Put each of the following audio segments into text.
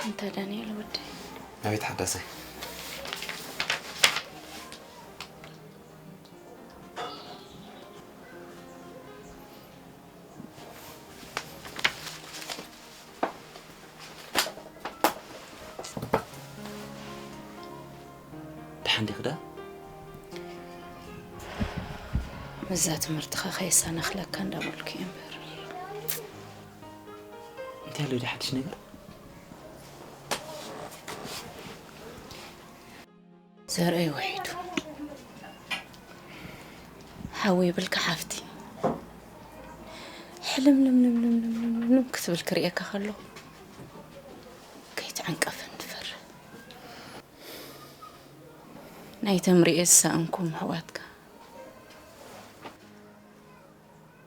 እንተ ዳንኤል ወደይ። ኣቤት ሓዳሰይ። ደሓን ዲኺ ዳ? ምስዛ ትምህርትኻ ከየሰናኽለካ እንዳበልኩ እየ እምበር። እንታይ ኣሎ ዲ ሓድሽ ነገር? ዘርእይ ውሒዱ ሓወይ ይብልካ ሓፍቲ። ሕልምልምልምልምልምልም ክትብል ክርእየካ ከለኹ ከይትዕንቀፈኒ ትፈርህ። ናይ ተምሪኤ ዝሰኣንኩም ኣሕዋትካ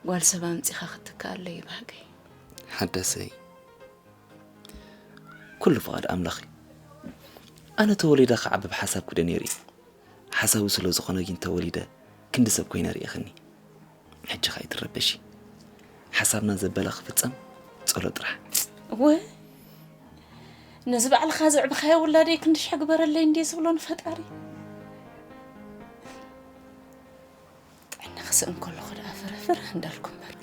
ጓል ሰብ ኣምጺኻ ክትከኣለይ ባህገይ። ሓዳሰይ፣ ኩሉ ፍቓድ ኣምላኽ እዩ። ኣነ ተወሊደ ክዓቢ ብሓሳብ ክደ ነይሩ እዩ። ሓሳዊ ስለ ዝኾነ ግን ተወሊደ ክንዲ ሰብ ኮይነ ርእኽኒ። ሕጂ ኸኣ ኣይትረበሺ። ሓሳብና ዘበለ ክፍጸም ጸሎት ጥራሕ። እወ፣ ነዚ ባዕልኻ ዘዕብኻዮ ውላደይ ክንዲ ሽሕ ግበረለይ እንድየ ዝብሎ ንፈጣሪ። ጥዕና ክስእን ከለኹ ደኣ ፍርፍር እንዳልኩ እምበር።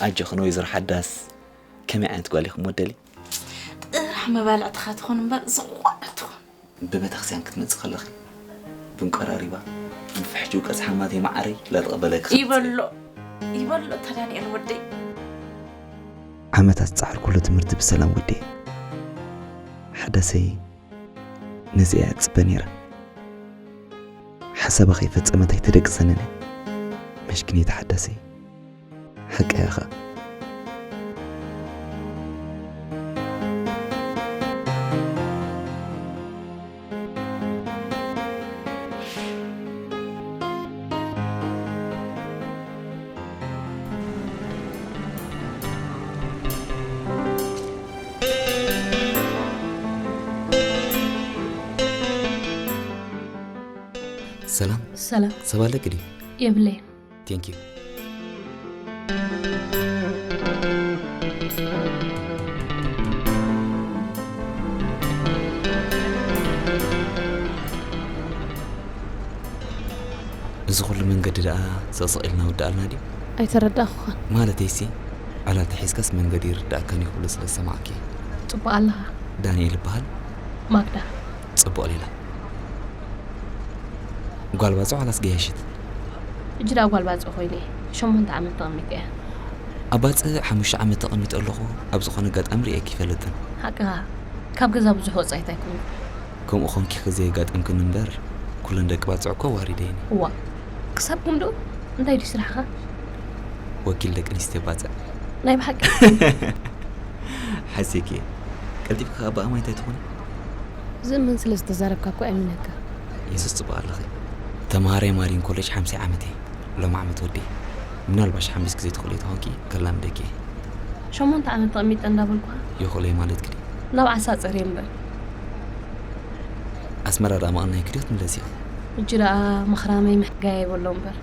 ኣጆኽን ወይዘሮ ሓዳስ፣ ከመይ ዓይነት ጓል ኢኹም ወደሊ? ጥራሕ መባልዕትኻ ትኹን እምበር ዝኾነ ትኹን። ብቤተክርስትያን ክትመጽእ ከለኺ ብንቀራሪባ ብፍሕጅ ውቀጽ ሓማተይ መዓረይ ለጥቕበለኪ ይበሎ ይበሎ እታ ዳንኤል ወደይ። ዓመታት ዝጸዓርኩሉ ትምህርቲ ብሰላም ወዲኤ። ሓዳሰይ ነዚ እያ ትጽበ ነይራ። ሓሳባ ከይፈጸመት ኣይተደቅሰንን እያ። መስኪነይቲ ሓዳሰይ። ሓቀይ ኢኻ። ሰላም። ሰላም። ሰብ ኣለኪ ድዩ? የብለይን። Thank you። እዚ ኩሉ መንገዲ ደኣ ስቕስቕ ኢልና ወዳኣልና ድዩ? ኣይተረዳእኩኻን። ማለተይሲ፣ ዕላል ተሒዝካስ መንገዲ ይርዳእካን እዩ ክብሉ ስለ ዝሰማዕኪ። ጽቡቕ ኣለኻ። ዳንኤል ይበሃል። ማግዳ። ጽቡቕ ሌላ። ጓል ባጽዕ ዋላስ ገያሽት? ሕጂ ደኣ ጓል ባጽዕ ኮይነ እየ። ሸሞንተ ዓመት ተቐሚጠ እየ። ኣብ ባጽዕ ሓሙሽተ ዓመት ተቐሚጠ ኣለኹ። ኣብ ዝኾነ ኣጋጣሚ ርእየኪ ኣይፈልጥን። ሓቅኻ። ካብ ገዛ ብዙሕ ወጻኢት ኣይኮንኩን። ከምኡ ኾንኪ ከዘየጋጠምክኒ እምበር፣ ኩለን ደቂ ባጽዕ እኮ ኣዋሪደየን እየ። እዋ። ክሳብ ክንድኡ? እንታይ ድዩ ስራሕኻ? ወኪል ደቂ ኣንስትዮ ባጽዕ። ናይ ብሓቂ? ሓሲኪ እየ። ቀልጢፍኪ ከኣ ብኣማይ እንታይ ትኾኒ? ዝእመን ስለ ዝተዛረብካ እኮ ኣሚነካ። የሱስ ጽቡቕ ኣለኺ። ተምሃራይ ማሪን ኮሌጅ ሓምሳይ ዓመተይ። ሎሚ ዓመት ወዲ። ምናልባሽ ሓሙስ ግዜ ትኽእሊ ተኾንኪ ከላምደኪ እየ። ሸሞንተ ዓመት ተቐሚጠ እንዳበልኩኻ። ይኽእሎ እየ ማለትኪ ድዩ? ናብ ዓሳ ጸርየ እምበር። ኣስመራ ደኣ ምቕናይ ክድዮ ትምለሲ ኢኺ? ሕጂ ደኣ ምኽራመይ ምሕጋየይ በሎ እምበር።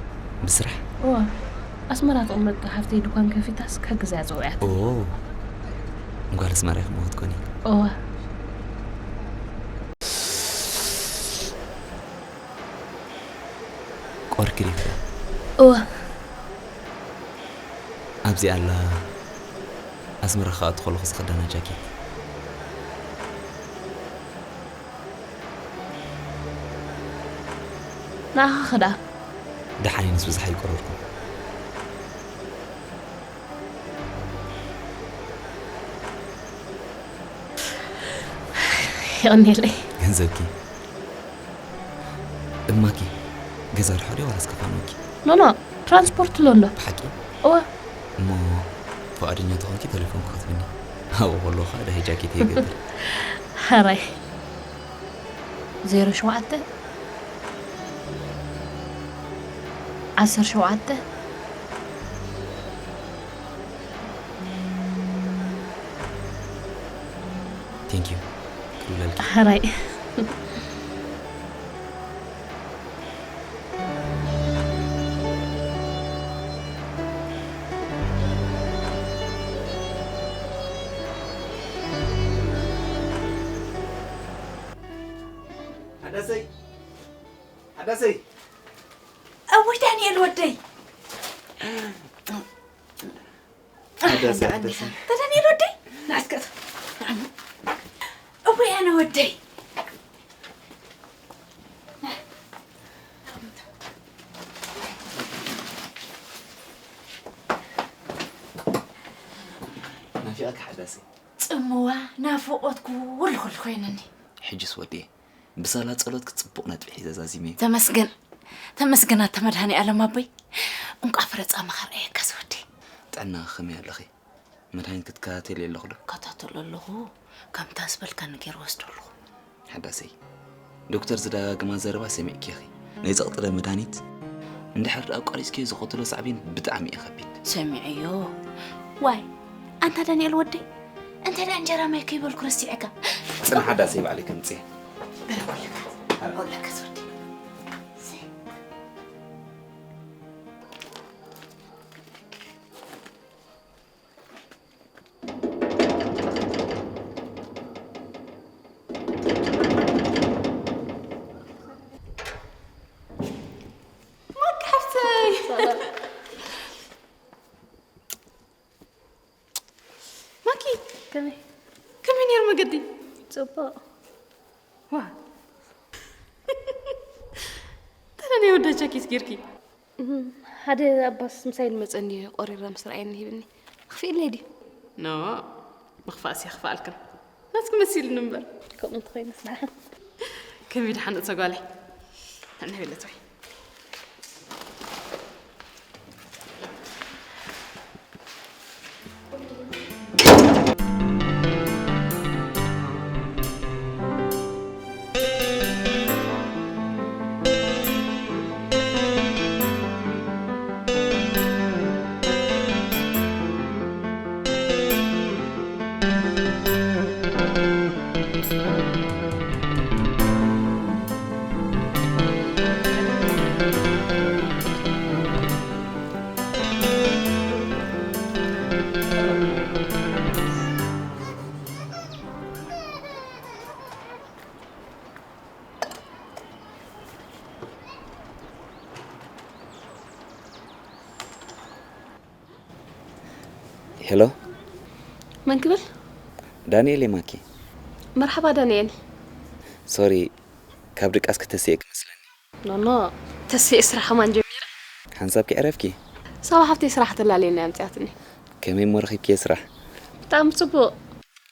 ብስራሕ? እዋ። ኣስመራ ትቕመጥ ሓፍተይ ድኳን ከፊታስ ክሕግዛ እያ ጸዊዓትኒ። ኦ። ጓል ኣስመራ ኢኺ እሞ ክትኮኒ? እዋ። ቆርኪ ዲኺ? እወ። ኣብዚኣ ኣላ ኣስመራ ክኣቱ ከለኹ ዝኽደና ጃኬት። ንዓኻ ኸ ደኣ? ደሓን እየ፣ ምስ ብዝሓ ኣይቆረርኩን። የቐንየለይ። ገንዘብኪ እማኪ ገዛ ርሑቕ ድዩ ዋላስ ከፋንወኪ? ኖኖ ትራንስፖርት ኣሎ እንዶ። ብሓቂ? እወ። እሞ ፍቓደኛ ተኾንኪ ተሌፎንኪ ክትብኒ። ኣብኡ ከለኹ ከዓ ደሃይ ጃኬት ይገብር። ሕራይ። ዜሮ ሸውዓተ ዓሰርተ ሸውዓተ Thank you ክብለልኪ። ሕራይ። ሓዳሰይ። እውይ ዳንኤል ወደይ። ሓዳሰይ፣ ሓዳሰይ። ኣንታ ዳንኤል ወደይ። ናስከት። እውይ ኣነ ወደይ። ናፊቐካ ሓዳሰይ። ጽምዋ ናፍቖት ኩሉ ኩሉ ኮይኑኒ። ሕጅስ ወዲ ብሳላ ጸሎት ክጽቡቕ ነጥቢ ሒዘ ዛዚመ። ተመስገን። ተመስገን ኣታ መድሃኔ ኣለም ኣቦይ። እንቋ ፍረ ጻማኻ ረኣየካ ዝወዲ። ጥዕና ከመይ ኣለኺ? መድሃኒት ክትከታተሊ ኣለኹ ዶ? እከታተሎ ኣለኹ። ከምታ ዝበልካኒ ገይረ ወስዶ ኣለኹ። ሓዳሰይ፣ ዶክተር ዝደጋግማ ዘረባ ሰሚዕኪ ኢኺ። ናይ ጸቕጥረ መድሃኒት እንድሕር ደኣ ኣቋሪጽኪዮ ዝኸተሎ ሳዕቤን ብጣዕሚ እዩ ከቢድ። ሰሚዐዮ። ዋይ፣ ኣንታ ዳንኤል ወደይ፣ እንተ ደኣ እንጀራ ማይ ከይበልኩ ረሲዐካ። ጽንሕ ሓዳሰይ፣ ባዕለይ ከምጽእ። በለ ወለካ፣ ወለካ ዝወዲ። ማኪ ሓፍተይ። ማኪ። ከመይ? ከመይ ነይሩ መገዲ? ጽቡቕ። ዋ። እንታይ ናይ ወዳ ጃኬት ጌርኪ? እም፣ ሓደ ኣባስ ምሳይ ንመጸኒ ቆሪራ ምስ ረኣየኒ ሂብኒ። ኣኽፊእለይ ድዩ? ኖ፣ ምኽፋእስ የኽፍኣልክን። ናትኪ መሲልኒ እምበር። ከምኡ እንተኾይኑስ ደሓን። ከመይ ደሓን ርእሰ ጓለይ? ንዕና ቤለት ወይ? ሄሎ። መን ክብል? ዳንኤል እየ ማኪ። መርሓባ ዳንኤል። ሶሪ፣ ካብ ድቃስ ክተስኤ ክመስለኒ። ኖ፣ ኖ፣ ተስኤ ስራሕ ከማን ጀሚረ። ሓንሳብ ከይዕረፍኪ? ሳባ ሓፍተይ ስራሕ ተላለየና ኣምፅኣትኒ። ከመይ እሞ ረኺብክዮ ስራሕ? ብጣዕሚ ፅቡቕ።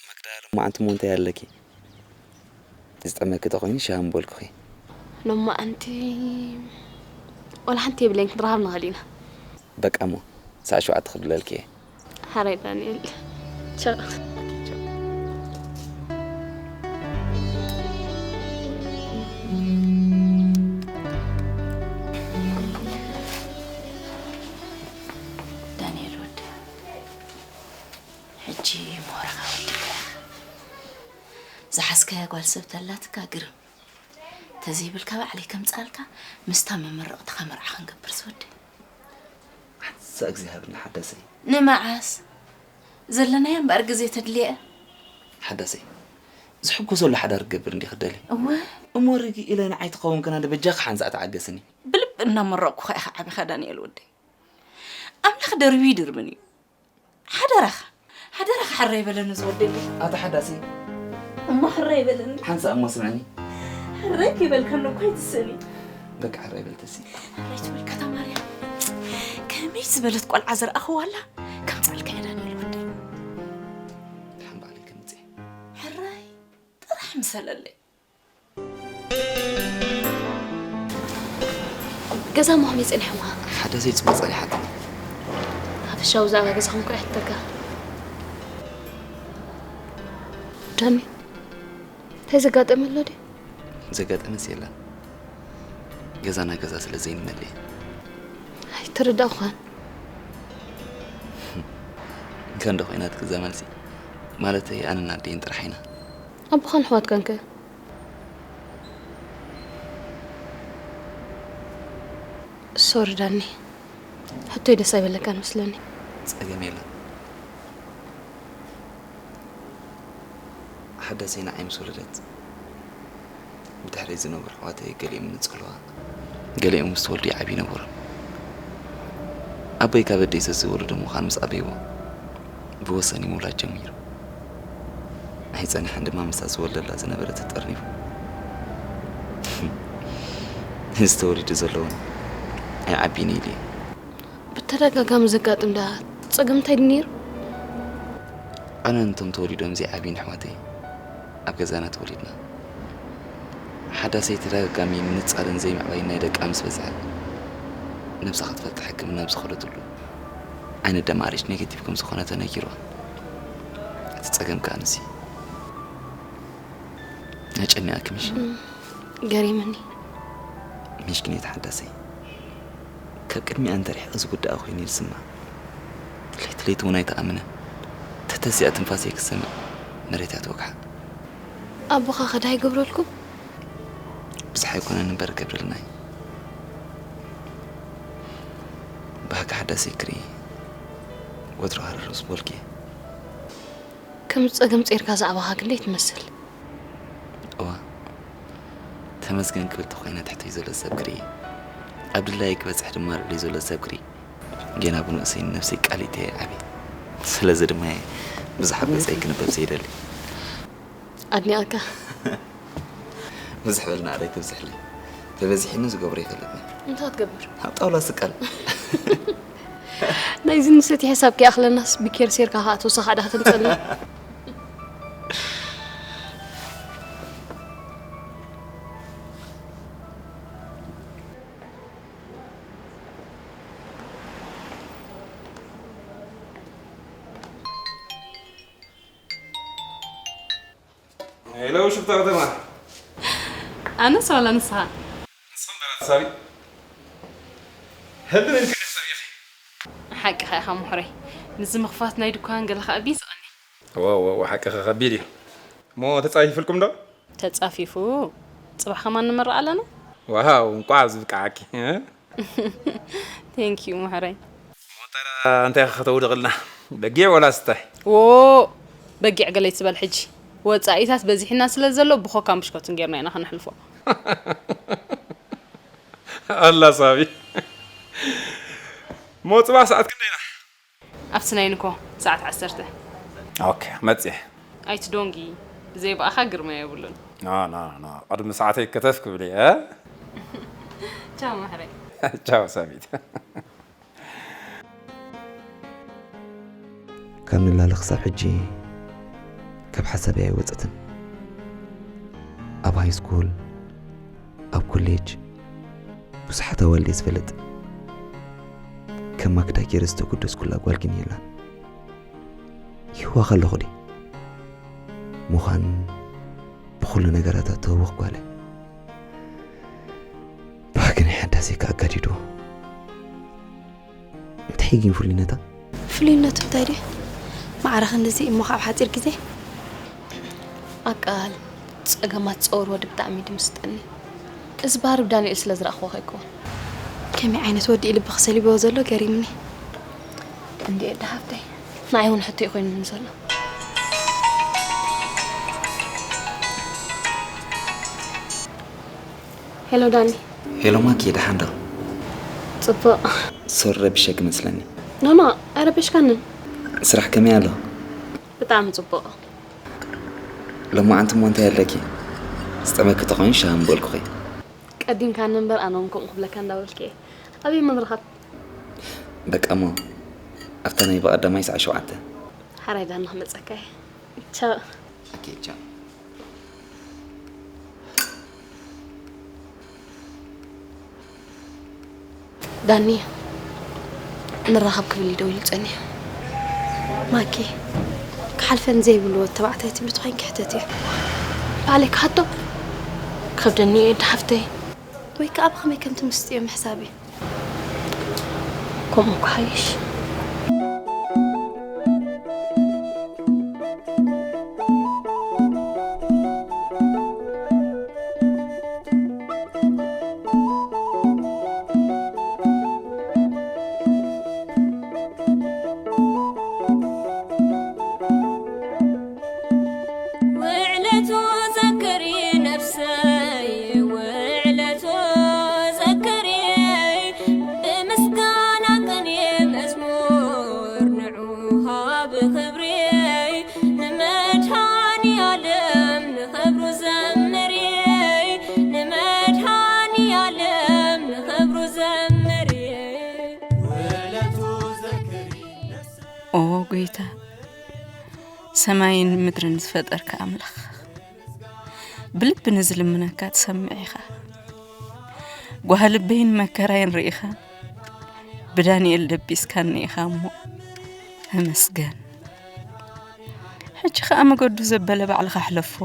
ማክዳ፣ ሎማዓንቲ እሞ እንታይ ኣለኪ? ዝጠመኪ ተኾይኑ ሻሂ ምበልኩኺ። ሎማዓንቲ ወላ ሓንቲ የብለይን፣ ክንራኸብ ንኽእል ኢና። በቃ እሞ፣ ሰዓት ሸውዓተ ክድውለልኪ እየ። ሓራይ ዳንኤል። ቻው። ዳንኤል ወዲ፣ ሕጂ ሞራኻ ወዲእካ ኢኻ። ዝሓዝካያ ጓል ሰብ ተላትካ ግርም። ተዘይብልካ ባዕለይ ከምጽኣልካ ምስታ መመረቕትኻ መርዓ ክንገብር ዝወደይ። ሓንሳእ ግዜ ሃብኒ ሓዳሰይ። ንመዓስ? ዘለናዮ እምበኣር ግዜ ተድልየ። ሓዳሰይ፣ ዝሕጎሰሉ ሓዳር ክገብር እንዲ ክደሊ። እወ። እሞ ርግእ ኢለ ንዓይ ትኸውን ከና ዶ በጃኻ ሓንሳእ ተዓገስኒ። ብልቢ እናመረቕኩኻ ኢኻ ዓቢኻ ዳንኤል ወደይ። ኣምላኽ ደርቢ ይድርብን እዩ። ሓደራኻ፣ ሓደራኻ ሕራይ በለኒ ዝወደይ። ኣታ ሓዳሲ። እሞ ሕራይ በለኒ። ሓንሳእ እሞ ስምዕኒ። ሕራይ ከይበልካኒ እኮ ኣይትስእኒ። በቃ ሕራይ በል ተሲ። ሕራይ ትበልካ እታ ማርያም። ከመይ ዝበለት ቆልዓ ዘርኣኽዋ ኣላ። ከምጽኣልካ እየ ዳንኤል ወደይ። ደሓን ባዕለይ ከምጽእ። ሕራይ ጥራሕ ምሰለለይ። ገዛ እሞ ከመይ ጸኒሕዋ? ሓዳሰይ ጽቡቕ ጸኒሓትኒ። ሓፈሻዊ ዛዕባ ገዛኹም እኮ እየ ሕተካ። ዳኒ፣ እንታይ ዘጋጠመ ኣሎ ድዩ? ዘጋጠመስ የለን። ገዛና ገዛ ስለ ዘይንመልእ። ኣይተረዳእኳን። እንከ እንዶ ኮይናት ገዛ መልሲ። ማለተይ ኣነን ኣደይን ጥራሕ ኢና። ኣቦኻን ኣሕዋትካን ከ? ሶሪ ዳኒ፣ ሕቶይ ደስ ኣይበለካን መስለኒ። ጸገም የለን። ሓዳሰይ ንዓይ ምስ ወለደት፣ ድሕሪ ዝነበሩ ኣሕዋተይ ገሊኦም ንጸልዋ፣ ገሊኦም ምስ ተወልዱ ይዓብዩ ነበሩ። ኣቦይ ካብ ኣደይ ዘዝወለዶ ምዃኑ ምስ ኣበይዎ፣ ብወሰን ምውላድ ጀሚሩ። ኣይጸንሐን ድማ ምስታ ዝወልደላ ዝነበረ ተጠርኒፉ። እዚ ተወሊዱ ዘሎ እውን ኣይዓብይን ኢሉ እዩ። ብተደጋጋሚ ዘጋጥም ደኣ ጸገም እንታይ ድዩ ነይሩ? ኣነ ነቶም ተወሊዶም ዘይዓብዩን ኣሕዋተይ ኣብ ገዛና ተወሊድና። ሓዳሰይ ተደጋጋሚ ምንጻልን ዘይምዕባይን ናይ ደቃ ምስ በዝሐ፣ ነብሳ ክትፈልጥ ሕክምና ኣብ ዝኸደትሉ፣ ዓይነ ደም ኣር ኤች ኔጌቲቭ ከም ዝኾነ ተነጊርዋ። እቲ ጸገም ከኣ ንሲ ኣጨኒቓኪ ምሽ? ገሪምኒ። ምሽኪነይቲ ሓዳሰይ፣ ካብ ቅድሚኣ እንተርሒቐ ዝጉዳኣ ኮይኑ እዩ ዝስምዓ። ለይቲ ለይቲ እውን ኣይተኣምነን። ተተሲኣ ትንፋሰይ ክሰምዕ መሬት እያ ትወግሓ። ኣቦኻ ከ ዳይ ገብረልኩም? ብዙሕ ኣይኮነን እምበር ገብረልና እዩ። ባህጊ ሓዳሰይ ክርኢ ወትሩ ሃረር ምስ በልኩ እየ። ከም ጸገም ጸይርካ ዝዓበኻ ክንደይ ትመስል? እዋ፣ ተመስገን ክብል ተኾይነ ትሕተይ ዘሎ ሰብ ክርኢ፣ ኣብ ድላየይ ክበጽሕ ድማ ልዕለይ ዘሎ ሰብ ክርኢ፣ ጌና ብንኡሰይ ንነብሰይ ቃል ኢተየ ዓብየ። ስለዚ ድማ እየ ብዙሕ ኣብ ገጸይ ክንበብ ዘይደሊ። ኣድኒቐካ። ብዙሕ በልና ኣደይ ትብዝሕለይ። ተበዚሒኒ ዝገብሮ ይፈልጥኒ። እንታይ ክትገብር? ኣብ ጣውላ ስቀል። ናይዚ ንሰቲ ሕሳብ ከይኣኽለናስ ብኬር ሴርካ ከዓ ተወሳኺ ዕዳ ከተምፀልና። ሄሎ ሽፍታ ከተማ። ኣነስ ዋላ ንስኻ? ንስኹም ደኣ ተሳቢ። ህልም ኢልኪ ንሕሰብ ኢኺ። ሓቅኻ ኢኻ ምሕረይ። ምስዚ ምኽፋት ናይ ድኳን ገለ ከኣ ቢስቐኒ። እወ፣ እወ፣ እወ፣ ሓቅኺ ከቢድ እዩ። እሞ ተጻፊፍልኩም ዶ? ተጻፊፉ። ጽባሕ ከማን ንመርቕ ኣለና። ዋው፣ እንቋዕ ኣብዚ ብቅዓኪ፣ እ? Thank you ምሕረይ። እሞ እንታይ ደኣ፣ እንታይ ኢኺ ከተውድቕልና? በጊዕ ወላስ እንታይ? ዎ፣ በጊዕ ገለ ኣይትበል ሕጂ። ወጻኢታት በዚሕና ስለ ዘሎ ብኮካን ብሽኮትን ጌርና ኢና ከነሕልፎ። ኣላ ሳቢ። እሞ ጽባሕ ሰዓት ክንደይ ኢና? ኣብቲ ናይ ንኮ ሰዓት ዓሰርተ። ኦኬ፣ መጽየ። ኣይትዶንጊ፣ ብዘይ ብኣኻ ግርማ የብሉን። ኖ፣ ኖ፣ ኖ፣ ቅድሚ ሰዓተይ ከተፍ ክብል እየ። ቻው ማሕረይ። ቻው ሳቢት። ካብ ንላለ ክሳብ ሕጂ ካብ ሓሳበይ ኣይወጸትን። ኣብ ሃይ ስኩል፣ ኣብ ኮሌጅ ብዙሓት ኣዋልድ እየ ዝፈልጥ። ከም ማክዳ ገይረ ዝተጎደስኩላ ጓል ግን የላን። ይህዋኽ ኣለኹ ድየ? ምዃን ብኹሉ ነገራታ እተህወኽ ጓል እየ። ባህጊ ናይ ሓዳሰይ ከኣ ኣጋዲድዎ። እንታይ ግን ፍሉይነታ? ፍሉይነቱ እንታይ ድዩ? ማዕረ ክንድዚ እሞ ካብ ሓጺር ግዜ? ኣቃል ጸገማት ጸወር ወዲ ብጣዕሚ ድምስጠኒ። እዚ ባህሪ ብዳንኤል ስለ ዝረኣኽዎ ከይኮን። ከመይ ዓይነት ወዲ እዩ ልብኺ ሰሊብዎ ዘሎ ገሪምኒ። እንድየ ኣደ ሃፍተይ፣ ንዓይ እውን ሕቶ እዩ ኮይኑኒ ዘሎ። ሄሎ ዳኒ። ሄሎ ማኪ፣ ደሓን ዶ? ጽቡቕ። ሶሪ ረቢሸኪ መስለኒ። ኖ፣ ኖ፣ ኣይረበሽካንን። ስራሕ ከመይ ኣሎ? ብጣዕሚ ጽቡቕ። ሎማዓንቲ እሞ እንታይ ኣለኪ? ዝጠመኪ ተኾይኑ ሻሂ ምበልኩኺ። ቀዲምካኒ እምበር ኣነ እውን ከምኡ ክብለካ እንዳበልኩ እየ። ኣበይ እሞ ንራኸብ? በቃ እሞ ኣብታ ናይ ብቐዳማይ ሰዓት ሸውዓተ። ሓራይ ዳኒ ክመጸካ እየ። ቻው። ኦኬ፣ ቻው። ዳኒ፣ ንራኸብ ክብል እዩ ደዊሉ ጸኒሑ። ማኪ፣ ክሓልፈኒ ዘይብሉ ወዲ ተባዕታይ ትብሊ ተኾይንኪ ሕተትዮ። ባዕለይ ክሓቶ? ክኸብደኒ እዩ፣ ኣደ ሓፍተይ። ወይ ከኣ ብኸመይ ከም ትምስጥዮ ምሕሳብ እዩ። ከምኡ ክሓይሽ። ውዕለቱ ዘክሪ ነፍሰይ። ክብሪ ንመድኃኔ ዓለም ንኽብሩ ዘምሪ፣ ንመድኃኔ ዓለም ንኽብሩ ዘምሪ። ኦ ጎይታ፣ ሰማይን ምድርን ዝፈጠርካ ኣምላኽ፣ ብልቢ ንዝልምነካ ትሰምዕ ኢኻ። ጓህ ልበይን መከራይን ርኢኻ፣ ብዳንኤል ደቢስካኒ ኢኻ እሞ ተመስገን። ሕጂ ኸኣ መገዱ ዘበለ ባዕልኻ ሕለፎ።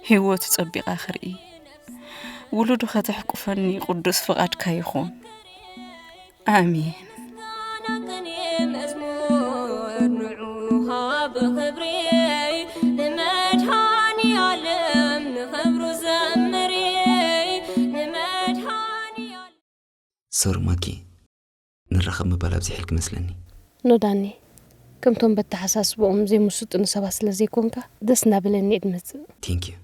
ህይወቱ ጸቢቓ ክርኢ፣ ውሉዱ ከተሕቁፈኒ ቅዱስ ፍቓድካ ይኹን። ኣሜን። ምስጋና ቅኔ መዝሙር ንዑ ሃብ ክብሪ ንመድኃኔ ዓለም ንኽብሩ ዘምሪ ንመድኃኔ ዓለም። ሶሪ ማኪ፣ ንራኸብ ምባል ኣብዚሕልኪ መስለኒ። ኖ ዳኒ፣ ከምቶም በተሓሳስብኦም ዘይምስጡን ሰባት ስለ ዘይኮንካ ደስ እናበለኒ እየ ድመጽእ። ቴንክ ዩ።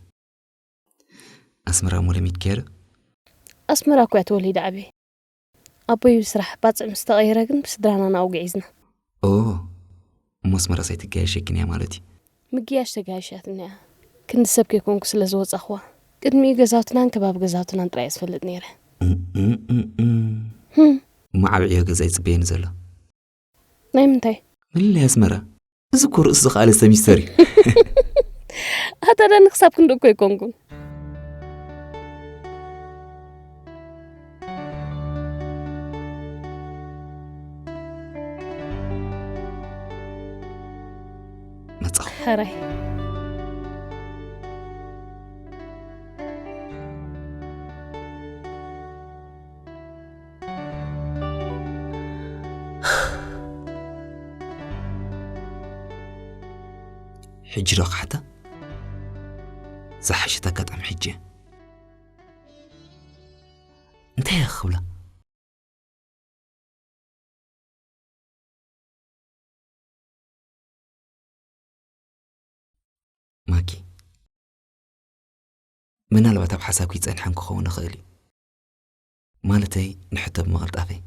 ኣስመራ እሞ ለሚድኪያ ዶ? ኣስመራ እኮ እያ ተወሊደ ዓብየ። ኣቦይ ብስራሕ ባጽዕ ምስ ተቐየረ ግን ብስድራና ናብኡ ግዒዝና። ኦ፣ እሞ ኣስመራ ሳይትጋየሸኪን እያ ማለት እዩ። ምግያሽ ተጋይሻትኒ እያ። ክንዲ ሰብ ከይኮንኩ ስለ ዝወጻኹዋ። ቅድሚኡ ገዛውትናን ከባቢ ገዛውትናን ጥራይ እየ ዝፈልጥ ነይረ። እም፣ እም፣ እም፣ እም። ህም። እሞ ዓብዕዮ ገዛ ይጽበየኒ ዘሎ። ናይ ምንታይ? ምልላይ ኣስመራ። እዚ እኮ ርእሱ ዝኸኣለ ሰሚስተር እዩ። ኣታ ዳኒ ክሳብ ክንዲ እኮ ኣይኮንኩን። መጻኹ። ሕራይ። ሕጂ ዶ ክሓታ? ዝሓሸት ኣጋጣሚ ሕጂ እያ። እንታይ እየ ክብላ? ማኪ፣ ምናልባት ኣብ ሓሳብኪ ይጸንሐን ክኸውን ይኽእል እዩ። ማለተይ፣ ንሕቶ ብምቕልጣፈይ፣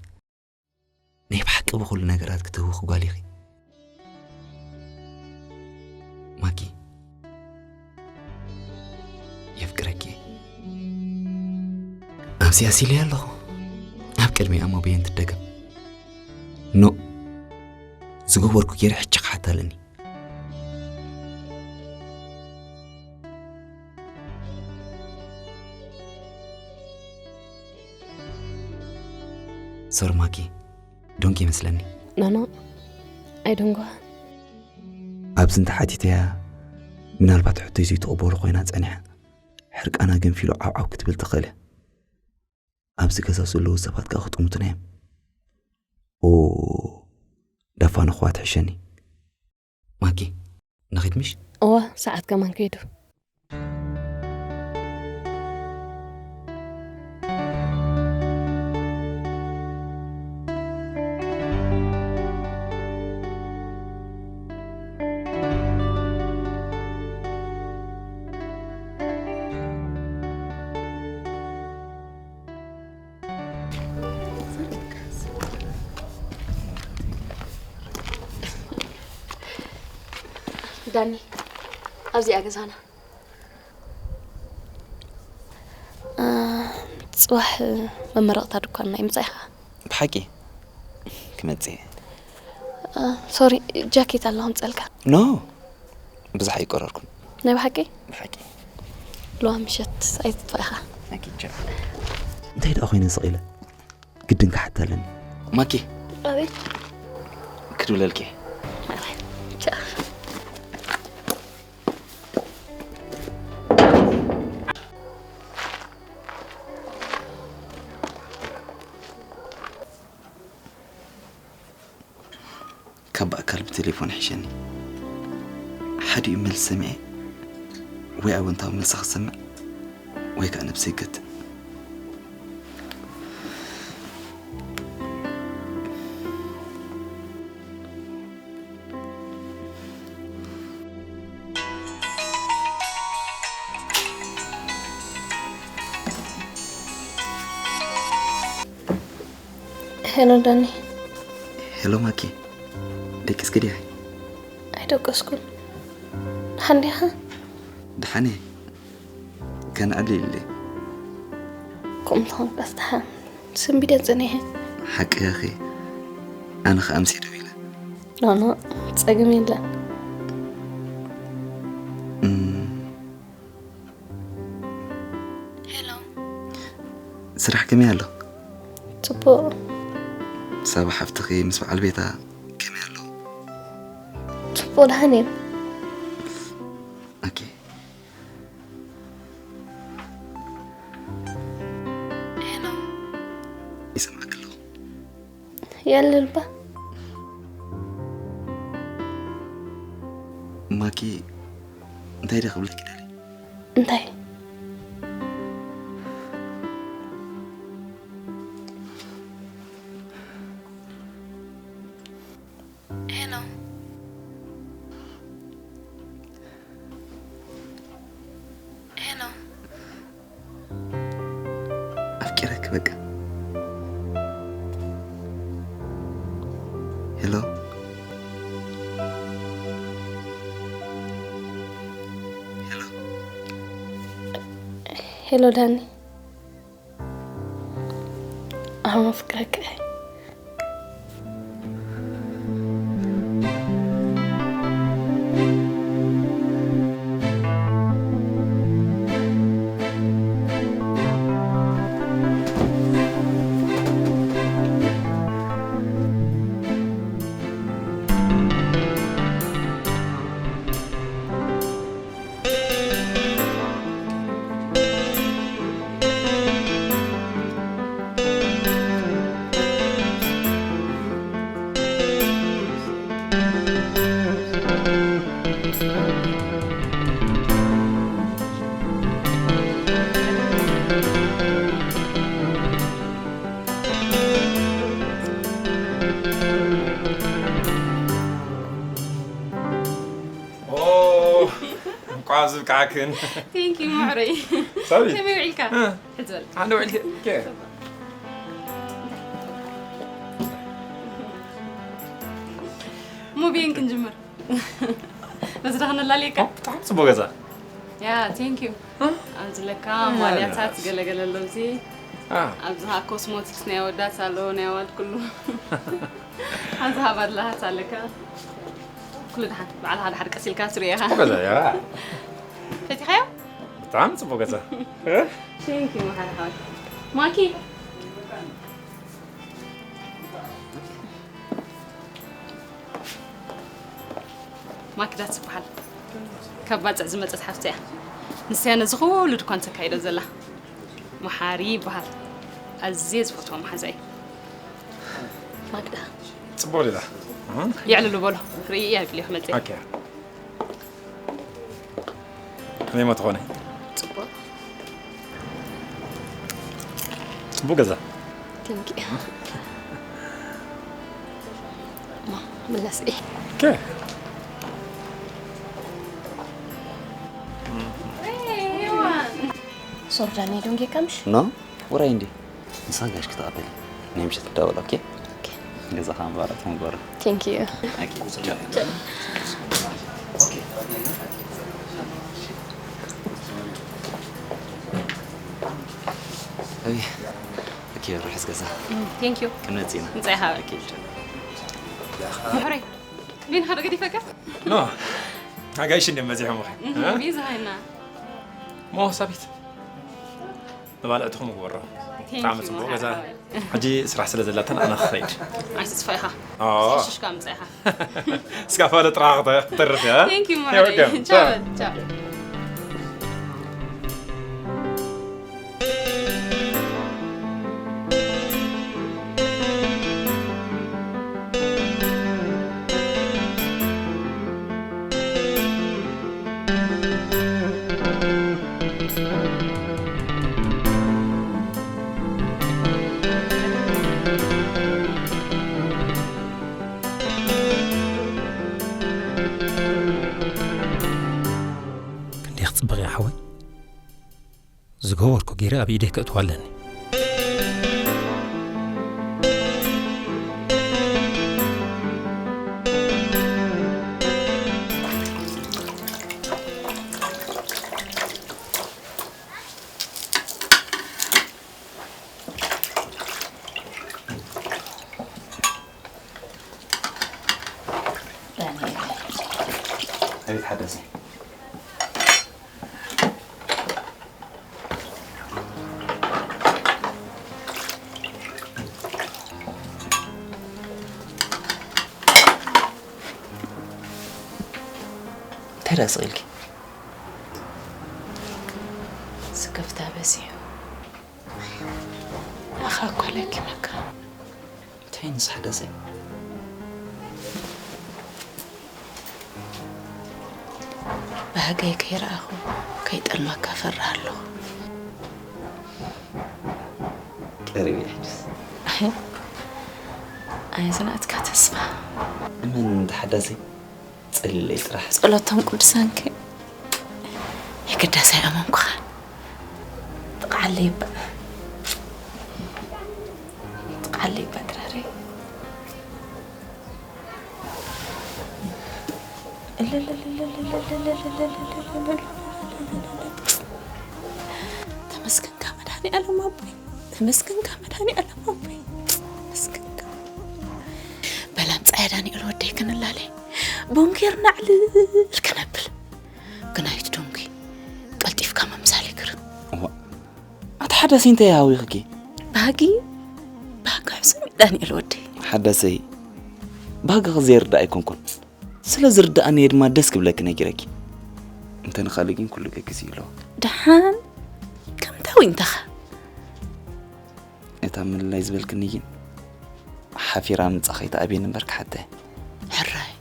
ናይ ብሓቂ ብኹሉ ነገራት ክትህውኺ ጓል ኢኺ። ማኪ፣ የፍቅረኪ። ኣብዚኣ ሲለያ ኣለኹ። ኣብ ቅድሚኣ እሞ በየን ትደገም? ኖ፣ ዝገበርኩ ገይረ ሕጂ ክሓታ ኣለኒ። ሶሪ ማኪ፣ ዶንኪ ይመስለኒ። ኖኖ፣ ኣይደንጓ። ኣብዚ እንተሓቲተያ፣ ምናልባት ሕቶይ ዘይትቕበሎ ኮይና ጸኒሓ፣ ሕርቃና ገንፊሉ ዓውዓው ክትብል ትኽእል እያ። ኣብዚ ገዛ ዘለዉ ሰባት ከኣ ክጥምቱና እዮም። ኦ፣ ዳፋ ንኽዋ ትሕሸኒ። ማኪ፣ ንኺድ ምሽ? እዋ፣ ሰዓት ከማን ከይዱ። ዳኒ፣ ኣብዚኣ ገዛና። እ፣ ጽባሕ መመረቕታ ድኳንና ይምጻእ ኢኻ። ብሓቂ ክመጽእ እየ። እ፣ ሶሪ፣ ጃኬት ኣላ ከምጸልካ። ኖ፣ ብዙሕ ኣይቆረርኩን። ናይ ብሓቂ? ብሓቂ። ልዋ ምሸት ኣይትጥፋእ ኢኻ። ኣኪቻ። እንታይ ደኣ ኮይነ ስቕ ኢለ? ግድን ክሓታ ኣለኒ። ማኪ፣ ኣቤት። ክድውለልኪ እየ። ቻው። ካብ ብኣካል ብቴሌፎን ይሕሸኒ። ሓዲኡ መልሲ ሰሚዐ ወይ ኣወንታዊ መልሲ ክሰምዕ ወይ ከዓ ነብሰይ ይገትእ። ሄሎ ዳኒ። ሄሎ ማኪ፣ ደቂስኪ ድያ? ኣይደቀስኩን። ደሓን ዲኻ? ደሓን እየ። ከነዕልል ኢለ። ከምኡ እንተኾንካስ ደሓን። ሰንቢደ ጸኒሐ። ሓቂ ኢኺ። ኣነ ኸኣ ኣምስየ ደዊለ። ኖኖ፣ ጸገም የለን። እም። ሄሎ። ስራሕ ከመይ ኣሎ? ጽቡቕ። ሳባ ሓፍትኺ ምስ በዓል ቤታ ከመይ ኣለዉ? ጽቡቕ፣ ደሓን እዮም። ኦኬ። ሄሎ። ይሰምዓኪ ኣለኹ። የለልባ። ማኪ፣ እንታይ ደኣ ክብለኪ ደልየ? እንታይ? ሄሎ። ሄሎ። ኣፍቂረኪ በቃ። ሄሎ። ሄሎ። ሄሎ ዳኒ። ኣነ ኣፍቅረካ እየ። ኦ፣ እንቋዕ ዝብቃዕክን። Thank you፣ ማዕረይ። ሳቢ። ከመይ ውዒልካ? እ። ሕዚ በል። ኣነ ውዒልከ? ከ? ሙቪን ክንጅምር። በዚ ዶ ክነላልየካ? ኦ፣ ብጣዕሚ ጽቡቕ ገዛ። ያ፣ thank you። እ? ኣብዚ ለካ እ፣ ማልያታት ናይስ። ገለገለ ኣሎ፣ እዚ። አ። ኣብዚ ኸኣ ኮስሞቲክስ ናይ ኣወዳት ኣሎ፣ ናይ ኣዋልድ ኩሉ። ኣብዚ ሃባ ኣለሃት ኣለካ። ኩሉ ደሓን፣ ባዕልኻ ደሓር ቀስ ኢልካ ትሪኦ ኢኻ። ጽቡቕ ገዛ፣ ያ። ፈቲኻዮ? ብጣዕሚ ጽቡቕ ገዛ። እ? Thank you፣ መሓሪ ሓወይ። ማኪ። ማክዳ ትበሃል። ካብ ባጽዕ ዝመጸት ሓፍቲ እያ። ንሳ እያ ነዚ ኩሉ ድኳን ተካይዶ ዘላ። መሓሪ ይበሃል። ኣዝየ ዝፈትዎ መሓዛይ። ማክዳ። ጽቡቕ ሌላ። እህ? የዕልሉ በሎ። ርእያ ይብል እዩ ክመጽእ። ኦኬ። ከመይ እሞ ትኾነ? ጽቡቕ። ጽቡቕ ገዛ። Thank you። እማ፣ ምለስ እየ። ኦኬ። ሶሪ ዳኒ፣ ደንጊየካ ምሽ? ኖ፣ ውራይ እንዲ። ንሳ ጋሽ ክትቐበል ናይ ምሸት ትዳወል፣ ኦኬ? ኦኬ። ገዛኻ ምባረኽ፣ ተመግባሪ። Thank you። ኦኬ፣ ቻው። ኣይ፣ ኦኬ፣ ርሑስ ገዛ። እም፣ thank you። ክንመጽእ ኢና። ምጻኢኻ። ኦኬ፣ ቻው። ምሕረይ፣ ቢንኻ ዶ ገዲፈካ? ኖ፣ ኣጋይሽ እንድዮም በዚሖም እኸ። እም፣ እ? ቢዚ ሃይና። ሞ ሳቢት። መባልዕትኹም ግበሮ። Thank you፣ ብጣዕሚ ጽቡቕ ገዛ። መሓሪ። ሕጂ ስራሕ ስለ ዘላትና ኣነ ክኸይድ። ኣይትጥፋእ ኢኻ። ኦ። ሽሽካ ምጻ ኢኻ። እስካ ፋለ ጥራሕ ክተ-፣ ክተርፍ እያ። Thank you፣ You're መሓሪ። welcome። ቻው፣ ቻው። ቻው። ክንደይ ክጽብቕ እያ ሓወይ። ዝገበርኩ ገይረ ኣብ ኢደይ ከእትዋ ኣለኒ። ዳዊት ሓደሰ። እንታይ ደኣ ስቕ ኢልኪ? ስክፍታ በዚሑ። ኣኻ እኮ ለኪመካ። እንታይ ንስሓ ደሰ? ባህገይ ከይረኣኹ ከይጠልመካ ፈርህ ኣለኹ። ቀሪቡ ይሕጅስ። ኣይ ዝናትካ ተስፋ። እመን እንተ ሓዳሰይ ጸልለይ ጥራሕ። ጸሎቶም ቅዱሳንከ የግዳስ ኣይኣመንኩኻ። ጥቕዓለይ እባ። ጥቕዓለይ እባ ድራረይ። ተመስገንካ መድኃኔዓለም ኣቦይ፣ ተመስገንካ መድኃኔዓለም ኣቦይ፣ ተመስገንካ። በላም ጻያ ዳንኤል ወደይ ክንላለ ቡን ጌርና ዕልል ከነብል። ግናይት ዶንኪ ቀልጢፍካ ምምሳል ይግርም። እዋ፣ ኣቲ ሓዳሰይ እንታይ ሃዊኽኪ? ባህጊ፣ ባህጊ ሕሱም ዳንኤል ወደይ። ሓዳሰይ፣ ባህግኺ ዘይርዳእ ኣይኮንኩን። ስለ ዝርዳእኒ እየ ድማ ደስ ክብለኪ ነጊረኪ። እንተ ንኻልእ ግን ኩሉ ገግስ እዩ ኣለዎ። ደሓን ከምታዊ እንተኻ? እታ ምልላይ ዝበልክኒ ግን ሓፊራ ምጻ ከይትኣብየኒ እምበር ክሓተ። ሕራይ፣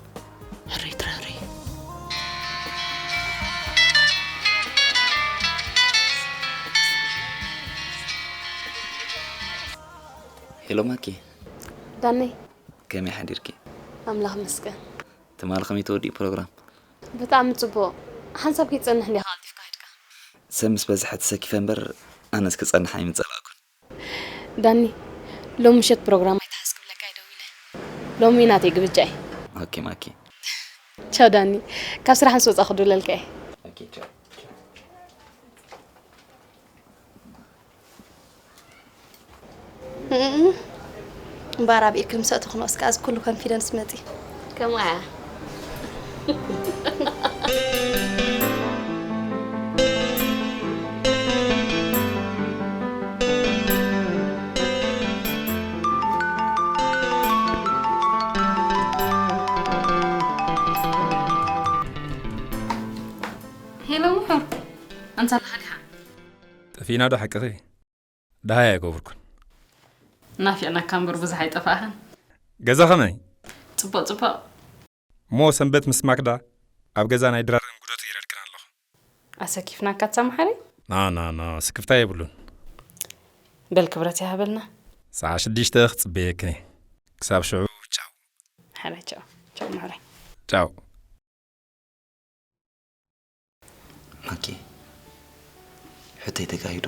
ሕራይ ትራረይ። ሄሎ ማኪ። ዳነይ። ከመይ ሓዲርኪ? ኣምላኽ መስገን። ትማሊ ከመይ ተወዲኡ ፕሮግራም? ብጣዕሚ ጽቡቕ። ሓንሳብ ከይትጸንሕ እንዲኻ ቀልጢፍካ ሄድካ። ሰብ ምስ በዝሐ ተሰኪፈ እምበር ኣነስ ክጸንሕ ኣይምጸላእኩን። ዳኒ፣ ሎም ምሸት ፕሮግራም ኣይትሓዝ ክብለካ እየ ደዊለ። ሎሚ ናተይ ግብጃ እዩ። ኦኬ ማኪ። ቻው ዳኒ፣ ካብ ስራሕ ምስ ወጻኹ ክድውለልካ እየ። ኦኬ ቻው። እም፣ እምበኣር ኣብ ኢርክል ምስ ኣእተኹ ንኡስ ከኣ እዚ ኩሉ ኮንፊደንስ መጺ። ከምኡ እያ። ሄሎ ምሑር፣ ኣንታ ኣለኻ ዲኻ? ጠፊእና ዶ ሓቅኺ? ደሃይ ኣይገቡርኩን። ናፊቕናካ እምበር ብዙሕ ኣይጠፋእኻን። ገዛ ኸመይ? ጽቡቕ፣ ጽቡቕ። እሞ ሰንበት ምስ ማክዳ ኣብ ገዛ ናይ ድራር እንጉዶ ትይረልክን ኣለኹ። ኣሰኪፍናካ እታ መሓሪ? ና፣ ና፣ ና፣ ስክፍታ የብሉን። በል ክብረት ይሃበልና። ሰዓት ሽዱሽተ ክጽበየክን እየ። ክሳብ ሽዑ፣ ቻው። ሓራይ ቻው። ቻው፣ ማዕረይ። ቻው። ማኪ፣ ሕቶይ ተጋሂዱ፣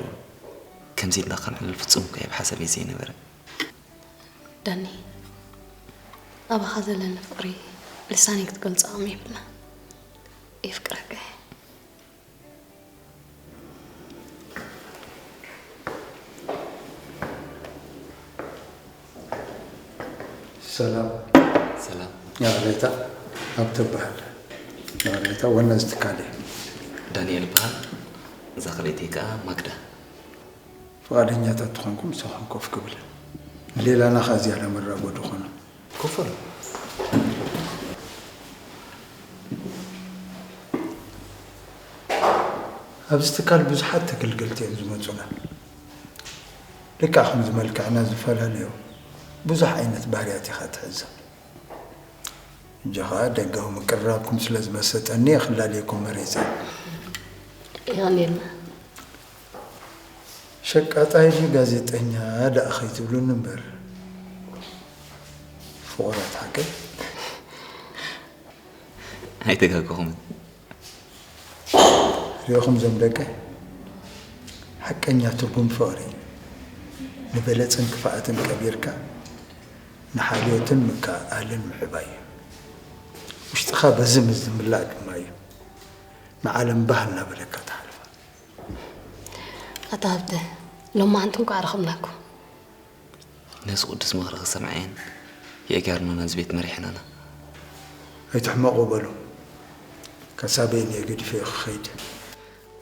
ከምዚ ኢልና ከነዕልል ፍጹም እኳ ኣብ ሓሳበይ ዘይነበረ። ዳኒ፣ ኣባኻ ዘለኒ ፍቕሪ ልሳነይ ክትገልጾ ዓቕሚ የብላን። የፍቅረካ እየ። ሰላም። ሰላም። ያቕሬታ ኣብ ትበሃል። ያቕሬታ ዋና እዚ ትካል እዩ። ዳንኤል ይበሃል። እዛ ካልኣይተይ ከኣ ማግዳ። ፍቓደኛታት ትኾንኩም ምሳኹም ኮፍ ክብል። ንሌላና ኸኣ ዝያዳ መራጎዲ ኾኑ። ኮፍ በሉ። ኣብዚ ትካል ብዙሓት ተገልገልቲ እዮም ዝመጹና። ልክዕ ከምዚ መልክዕና ዝተፈላለዩ ብዙሕ ዓይነት ባህርያት ኢኻ ትሕዘ። ሕጂ ኸኣ ደጋዊ ምቅርራብኩም ስለ ዝመሰጠኒ እየ ክላለየኩም መሪጸ። የቐንየልና። ሸቃጣይ ድዩ ጋዜጠኛ ደኣ ኸይትብሉኒ እምበር። ፍቑራት ሓቀይ። ኣይተጋገኹምን። ሪኦኹም እዞም ደቀይ? ሓቀኛ ትርጉም ፍቕሪ፣ ንበለጽን ክፍኣትን ቀቢርካ፣ ንሓልዮትን ምክእኣልን ምሕባይ እዩ። ውሽጥኻ በዚ ምስ ዝምላእ ድማ እዩ ንዓለም ባህ እናበለካ ትሓልፋ። ኣታ ሃብተ፣ ሎማዓንቲ እንኳዕ ረኸብናኩም። ነዚ ቅዱስ ምኽሪ ክሰምዓየን የእጋርና ናብዚ ቤት መሪሐናና። ኣይትሕመቑ በሉ። ሓሳበይ እየ ገዲፈ ክኸይድ።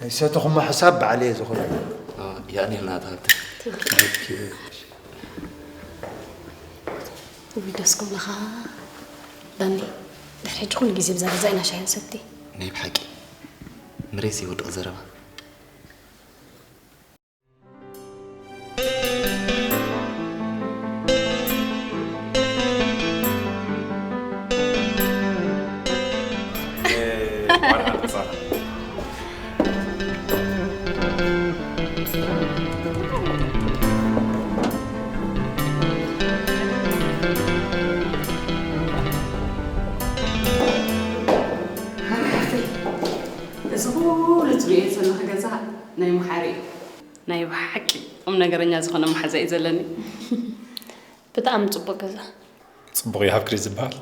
ናይ ሰተኹሞ ሓሳብ ባዕለየ ዝኽእሎ። የቐንየልና ኣቶ ሃብተ። ውይ ደስ ክብለኻ ዳኒ። ድሕሪ ሕጂ ኩሉ ግዜ ብዛ ገዛ ኢና ሻሂ ንሰቲ። ናይ ብሓቂ ምሬስ ይወድቕ ዘረባ። እዚ ኩሉ ትርእዮ ዘለኺ ገዛ ናይ መሓሪ እዩ። ናይ ብሓቂ ቁም ነገረኛ ዝኾነ መሓዛ እዩ ዘለኒ። ብጣዕሚ ጽቡቅ ገዛ። ጽቡቕ ይሃብክሪ ዝበሃል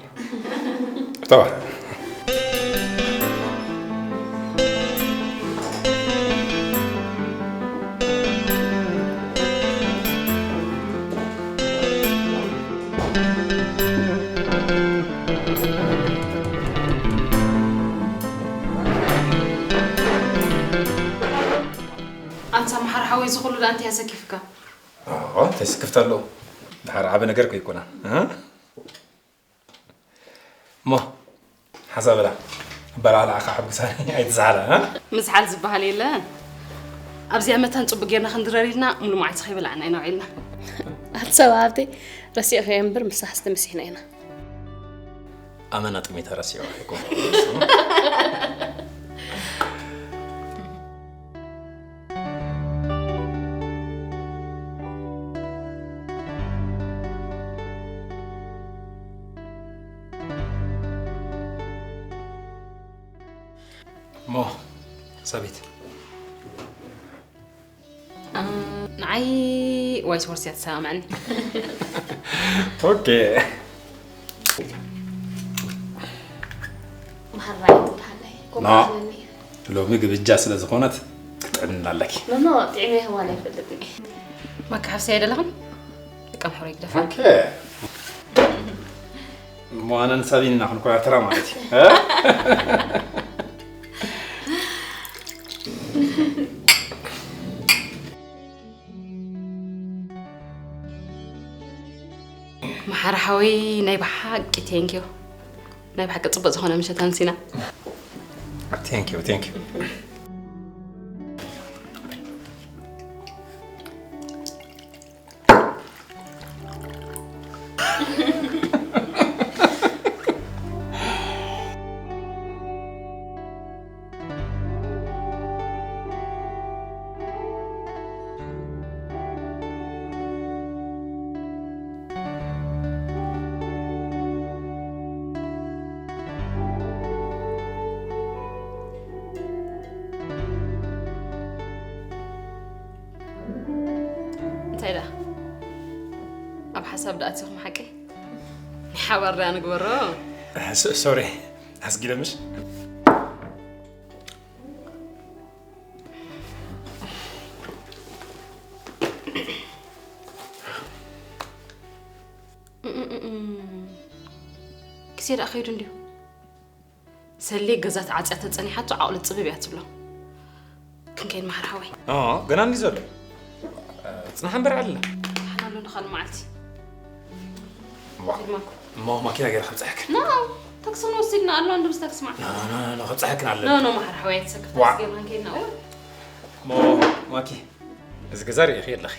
እተዋ። ኣንታ መሓር ሓወይ ዝኹሉ ዳንቲ ያሰኪፍካ። ተስክፍታ ኣለዎ። ድሓር ዓበ ነገር ከይኮና እሞ ሓሳብላ በላዕላ ዓኻ ሓብግሳኒ ኣይትዝሓላ። ምዝሓል ዝበሃል የለን። ኣብዚኣ መታን ጽቡቅ ጌርና ክንድረር ኢልና ሙሉ መዓልቲ ከይበላዕና ኢና ውዒልና። ኣቲ ሰብ ሃብተይ ረሲዕኽዮ እምበር ምሳሕስ ተመሲሕና ኢና። ኣመና ጥሜታ ረሲዑ ኣይኮን። እሞ ሳቢት ንዓይ ዋይስ ወርስ እያ ትሰማምዐኒ። ኦኬ መሃራይ ትበሃለይ ና። ሎሚ ግብጃ ስለ ዝኾነት ክትዕድና ኣለኪ። መማ ጥዕመ ህዋን ኣይፈልጥን። ማካ ሓፍሰይ ኣይደለኽን? ደቃ ምሕሮ ይግደፋ። ኦኬ እሞ ኣነን ሳቢን ኢና ክንኮራተራ ማለት እዩ። መሓር ሓወይ ናይ ብሓቂ ቴንኪዩ። ናይ ብሓቂ ጽቡቅ ዝኾነ ምሸት ኣምሲና። ቴንኪዩ ቴንኪዩ። እንታይ ደኣ ኣብ ሓሳብ ደኣ ኣቲኹም ሓቂ ናይ ሓባር ደኣ ንግበሮ። ሶሪ ኣስጊደምሽ። ግዜ ደኣ ከይዱ እንድዩ። ሰሌ ገዛ ተዓፅያ ተፀኒሓቶ ዓቕሉ ፅብብ እያ ትብሎ። ክንከይድ መሓር ሓወይ። ገና እንዲ ዘሎ ፅናሕ እምበር ኣለ። ሓናሉ ንኻል መዓልቲ እሞ ማኪና ገይረ ከብፅሐክን። ታክሲ ንወስድና ኣሎ እንድምስ ታክሲ መዓልቲ። ከብፅሐክን ኣለ። ኖ መሓር ሓወይ ኣይትሰክፍ። ታክሲ ገይርና ንከይድ ኢና። እሞ ማኪ እዚ ገዛ ርኢኺ ኣለኺ።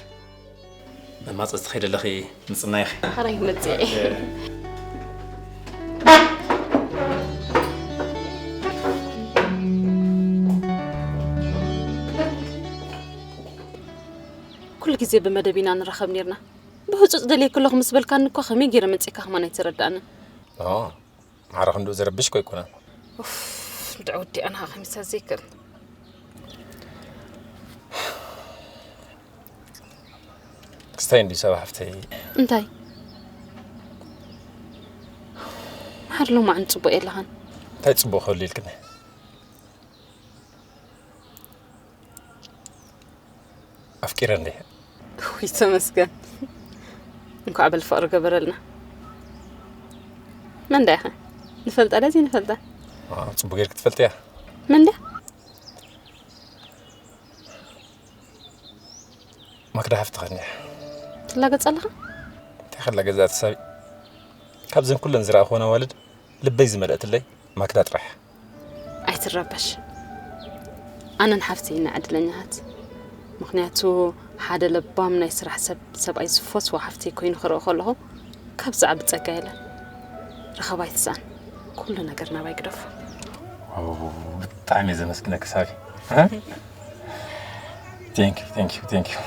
መማፀ ዝትኸይድ ኣለኺ ምፅናይኺ። ሓራይ መፅአ። ኩሉ ግዜ ብመደብ ኢና ንራኸብ ነርና። ብህፁፅ ደልየ ከለኹ ምስ በልካኒ እኳ ከመይ ገይረ መፂእካ ከማን ኣይተረዳእንን። ማዕረ ክንድኡ ዝረብሽ እኮ ኣይኮነን። ድዑ ወዲኣ ንሃ ከሚሳ ዘይክእል። ክስታይ እንዲ ሰባ ሓፍተይ። እንታይ? መሓር ሎማዕን ፅቡቕ የለኻን። እንታይ ፅቡቕ ክህሉ ኢልክኒ? ኣፍቂረ እንደ ውይ ተመስገን። እንኳዕ በል ፍቕሪ ገበረልና። መን ዳ ኢኸ? ንፈልጣ ዳ ዘይንፈልጣ? ጽቡቅ ጌርክ ትፈልጥያ። መን ድያ? ማክዳ ሓፍቲ ኸኒያ። ትላገጽ ኣለኻ? እንታይ ከላ ገዛእቲ ሳቢ፣ ካብዘን ኩለን ዝረኣኹወን ኣዋልድ ልበይ ዝመልአትለይ ማክዳ ጥራሕ። ኣይትረበሽ። ኣነን ሓፍቲ ኢና ዕድለኛታት። ምኽንያቱ ሓደ ለባም ናይ ስራሕ ሰብ፣ ሰብኣይ ዝፈትዎ ሓፍቲ ኮይኑ ክርኢ ከለኹ ካብ ዝዓቢ ጸጋ የለን። ረኸባ ኣይትስኣን። ኩሉ ነገር ናባይ ግደፉ። ብጣዕሚ እየ ዘመስግነኪ ሳቢ። Thank you, thank you, thank you.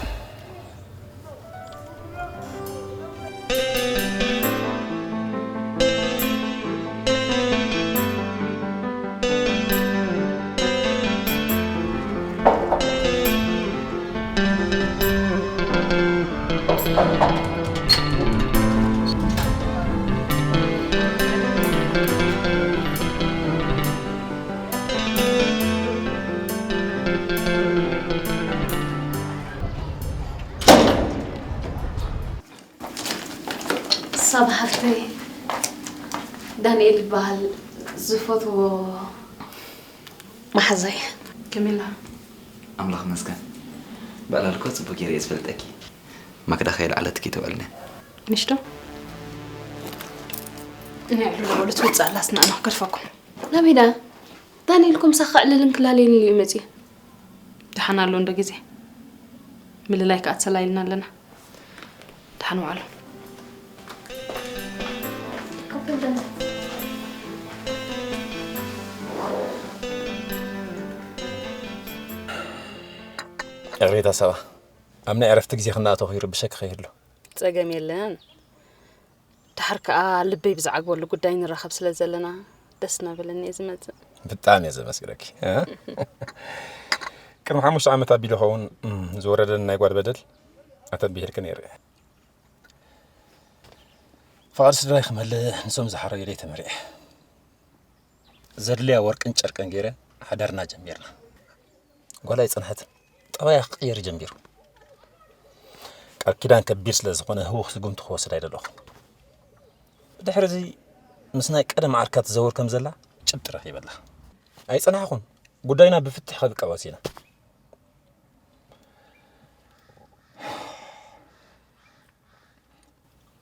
ሳባ ሓፍተይ፣ ዳንኤል ይበሃል፣ ዝፈትዎ መሓዛይ። ከመይ ኣላ? ኣምላኽ ይመስገን። ብዕላል እኮ ጽቡቅ ገይረ እየ ዝፈልጠኪ። ማክዳ ከየልዓለትኪ ትውዕል እያ። ንሽቶ ናይ ዕሉል ኣወሉ ትውፅእ ኣላ ስናእና ክገድፈኩም። ናበይ ደኣ? ዳንኤል እኮ ምሳኺ ከዕልልን ክላለይን ኢሉ እዩ መፂኡ። ደሓን ኣሎ እንዶ ግዜ። ምልላይ ከኣ ተሰላይልና ኣለና። ደሓን ዋዕሉ። ይቕሬታ ሳባ፣ ኣብ ናይ ዕረፍቲ ግዜ ክንኣተኹ ይርብሸኪ ከይህሉ። ጸገም የለን። ደሓር ከኣ ልበይ ብዝዓግበሉ ጉዳይ ንራኸብ ስለ ዘለና ደስ እናበለኒ እየ ዝመጽእ። ብጣዕሚ እየ ዘመስግነኪ። እ? ቅድሚ ሓሙሽተ ዓመት ኣቢሉ ኸውን፣ እም፣ ዝወረደኒ ናይ ጓል በደል ኣተንቢሄልኪ ነይረ። ፍቓድ ስድራይ ክመልእ ንሶም ዝሓረዩለይ ተመሪዐ። ዘድልያ ወርቅን ጨርቅን ገይረ ሓዳርና ጀሚርና። ጓል ኣይጸንሐትን። ጠባያ ክቕየር ጀሚሩ። ቃል ኪዳን ከቢድ ስለ ዝኾነ ህውኽ ስጉምቲ ክወስድ ኣይደለኹን። ብድሕሪ እዚ ምስ ናይ ቀደም ዓርካ ትዘውር ከም ዘላ ጭብጢ ረኺበላ። ኣይጸናሕኹን። ጉዳይና ብፍትሕ ከብቅዕ ወሲና።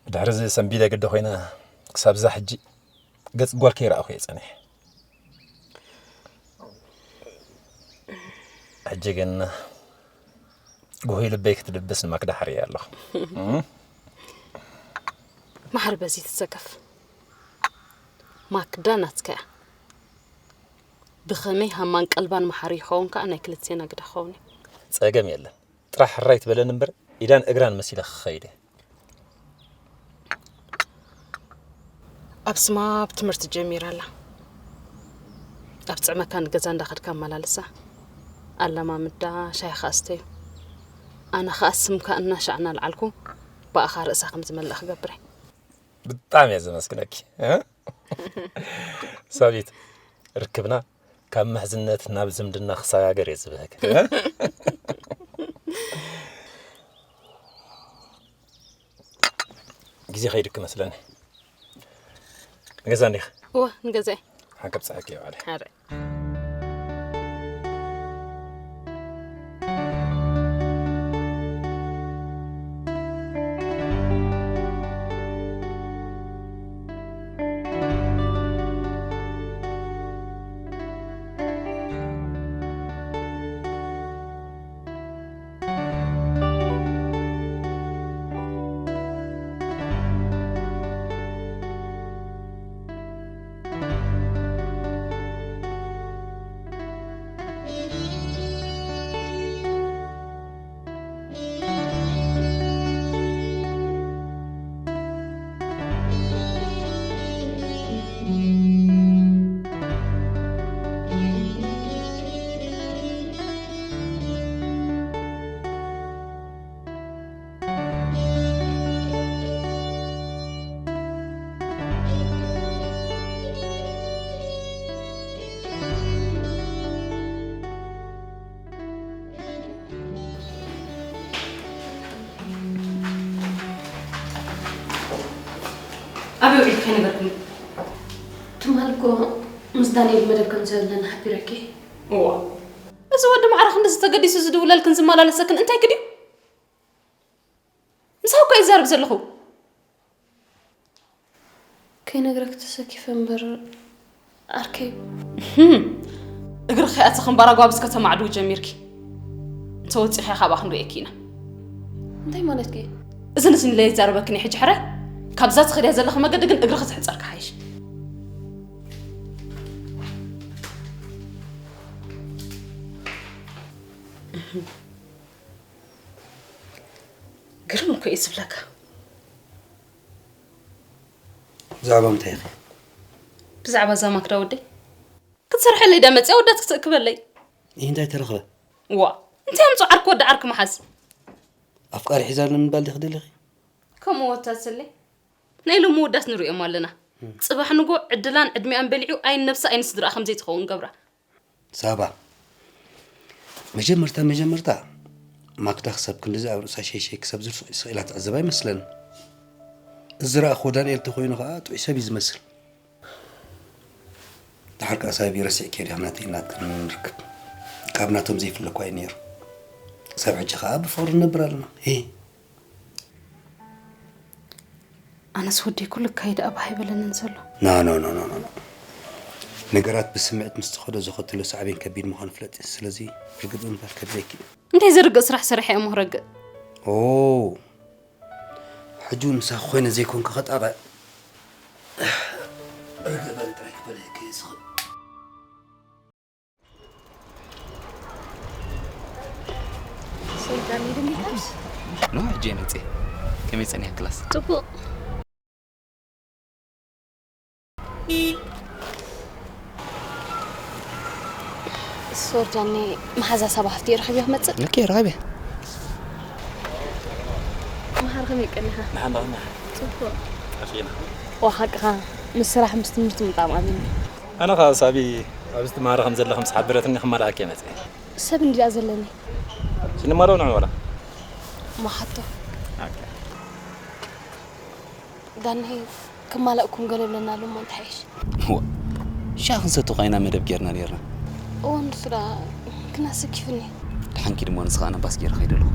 ብድሕሪ እዚ ሰንቢደ ግዲ ኮይነ ክሳብ እዛ ሕጂ ገጽ ጓል ከይረኣኹ እየ ጸኒሐ። ሕጂ ግን ጉሁይ ልበይ ክትድብስ ንማክዳ ሓርየ ኣለኹ። እም? ማሕር በዚ ትሰከፍ። ማክዳ ናትካ እያ። ብኸመይ ሃማን ቀልባን መሓሪ ይኸውን ከኣ ናይ ክልቴና ግደ ክኸውን እዩ። ጸገም የለን። ጥራሕ ሕራይ ትበለኒ እምበር ኢዳን እግራን መሲለ ክኸይድ እየ። ኣብ ስማ ኣብ ትምህርቲ ጀሚራ ኣላ። ኣብ ጽዕመካ ንገዛ እንዳኸድካ ኣመላልሳ። ኣለማምዳ፣ ሻሂ ከኣ ኣስተዩ። ኣነ ከኣ ስምካ እናሻዕ እናልዓልኩ ብኣኻ ርእሳ ከም ዝመልእ ክገብር እየ። ብጣዕሚ እየ ዘመስግነኪ። እ? ሳቢት፣ ርክብና ካብ ምሕዝነት ናብ ዝምድና ክሰጋገር እየ ዝብህግ። እ? ግዜ ከይድክ መስለኒ። ንገዛ እንዲኽ? እወ፣ ንገዛ እየ። ሓንከብ ጸሓቂ እየ ባዕለይ። ሓራይ። ኣበይ ውዒልኪ ከይነገርክኒ? ትማል እኮ ምስ ዳንኤል መደብ ከም ዘለና ሓቢረኪ። እዋ፣ እዚ ወዲ ማዕረ ክንድዚ ተገዲሱ ዝድውለልክን ዝመላለሰክን እንታይ ክድዩ? ምሳኹ እኮ ይዛረብ ዘለኹ። ከይነግረክ ተሰኪፈ እምበር ዓርከይ። ህም፣ እግርኺ ኣቲ ከም ባራጓብስ ከተማዕድዊ ጀሚርኪ። እንተወፂኺ ካብኣ ክንርእየኪ ኢና። እንታይ ማለትኪ? እዝን እዝን ኢለ ይዛረበክን እየ ሕጂ ሕራይ። ካብዛ ትኸድያ ዘለኺ መገዲ ግን እግርኺ ትሕፀር ክሓይሽ። ግርም እኮ እዩ ዝብለካ። ብዛዕባ ምንታይ ኢኺ? ብዛዕባ እዛ ማክዳ ወደይ ክትሰርሐለይ ዳ መፅያ ወዳት ክትእክበለይ። ይህ እንታይ ተረኽበ? ዋ፣ እንታይ ኣምፁ ዓርኪ ወዲ ዓርኪ መሓዝ? ኣፍቃሪ ሒዛ ኣሎ ምባል ዲኺ ደሊኺ? ከምኡ ወታትለይ ናይ ሎሚ ወዳት ንሪኦም ኣለና። ፅባሕ ንጎ ዕድላን ዕድሚኣን በሊዑ ኣይን ነብሳ ኣይን ስድራኣ ከምዘይትኸውን ገብራ። ሳባ፣ መጀመርታ መጀመርታ ማክዳ ክሳብ ክንድዚ ኣብ ርእሳ ሸይሸይ ክሰብ ዝርሱ ስቕ ኢላ ትዕዘብ ኣይመስለን። እዚ ዝረኣኽዎ ዳንኤል ተኾይኑ ኸዓ ጥዑይ ሰብ እዩ ዝመስል። ድሓር ከኣ ሳቢ ረሲዕኪ ዲኻ ናተይ ናትክን ንርክብ። ካብ ናቶም ዘይፍለ እኳ እዩ ነይሩ። ክሳብ ሕጂ ኸኣ ብፍቕሪ ንነብር ኣለና። ሄ። ኣነስ ወደይ ኩሉ ካይድ ኣብ ሃይበለንን ዘሎ። ኖ ኖ ኖ ኖ ኖ ኖ። ነገራት ብስምዒት ምስ ትኸዶ ዘኸትሎ ሳዕቤን ከቢድ ምዃኑ ፍለጢ። ስለዚ ርግእ ብምባል ከድልየኪ እዩ። እንታይ ዘርግእ ስራሕ ሰሪሐ እሞ ክረግእ? ኦ፣ ሕጂ እውን ምሳኺ ኮይነ ዘይኮንኩ ከጣቕዕ። ርግእ በሊ ጥራይ ክበልየኪ እየ ዝኽእል። ሰይጣን ይድንግጠሽ። ኖ፣ ሕጂ እየ መፅየ። ከመይ ፀኒሐ ክላስ? ፅቡቕ። ሶርጃኒ መሓዛ ሳባ ሃፍቲ ረኺብዮ ክመፅእ? ኦኬ፣ ረኺበ። መሓር ከመይ ቀኒኻ? ንሓና ንሓ። ፅቡቕ። ኣፊና። ዋ፣ ሓቅኻ፣ ምስ ስራሕ ምስ ትምህርቲ ምጣም ኣቢኒ። ኣነ ኸዓ ሳቢ ኣብዚ ትመሃሪ ከም ዘለኺ ምስ ሓበረትኒ ክመላኣኪ እየ መፅየ። ሰብ እንድኣ ዘለኒ። ስንማሎ ንዑ ወላ? መሓቶ። ኦኬ። ዳኒ፣ ክማላእኩም ገለ ብለና ኣሎ እሞ እንታይ ሓይሽ? እዋ፣ ሻሂ ክንሰቲ እኳ ኢና መደብ ጌርና ኔርና። እዋ፣ ንሱ ደኣ ክናሰኪፍኒ። ደሓንኪ ድማ ንስኻ ኣነ ባስ ጌረ ከይደ ኣለኹ።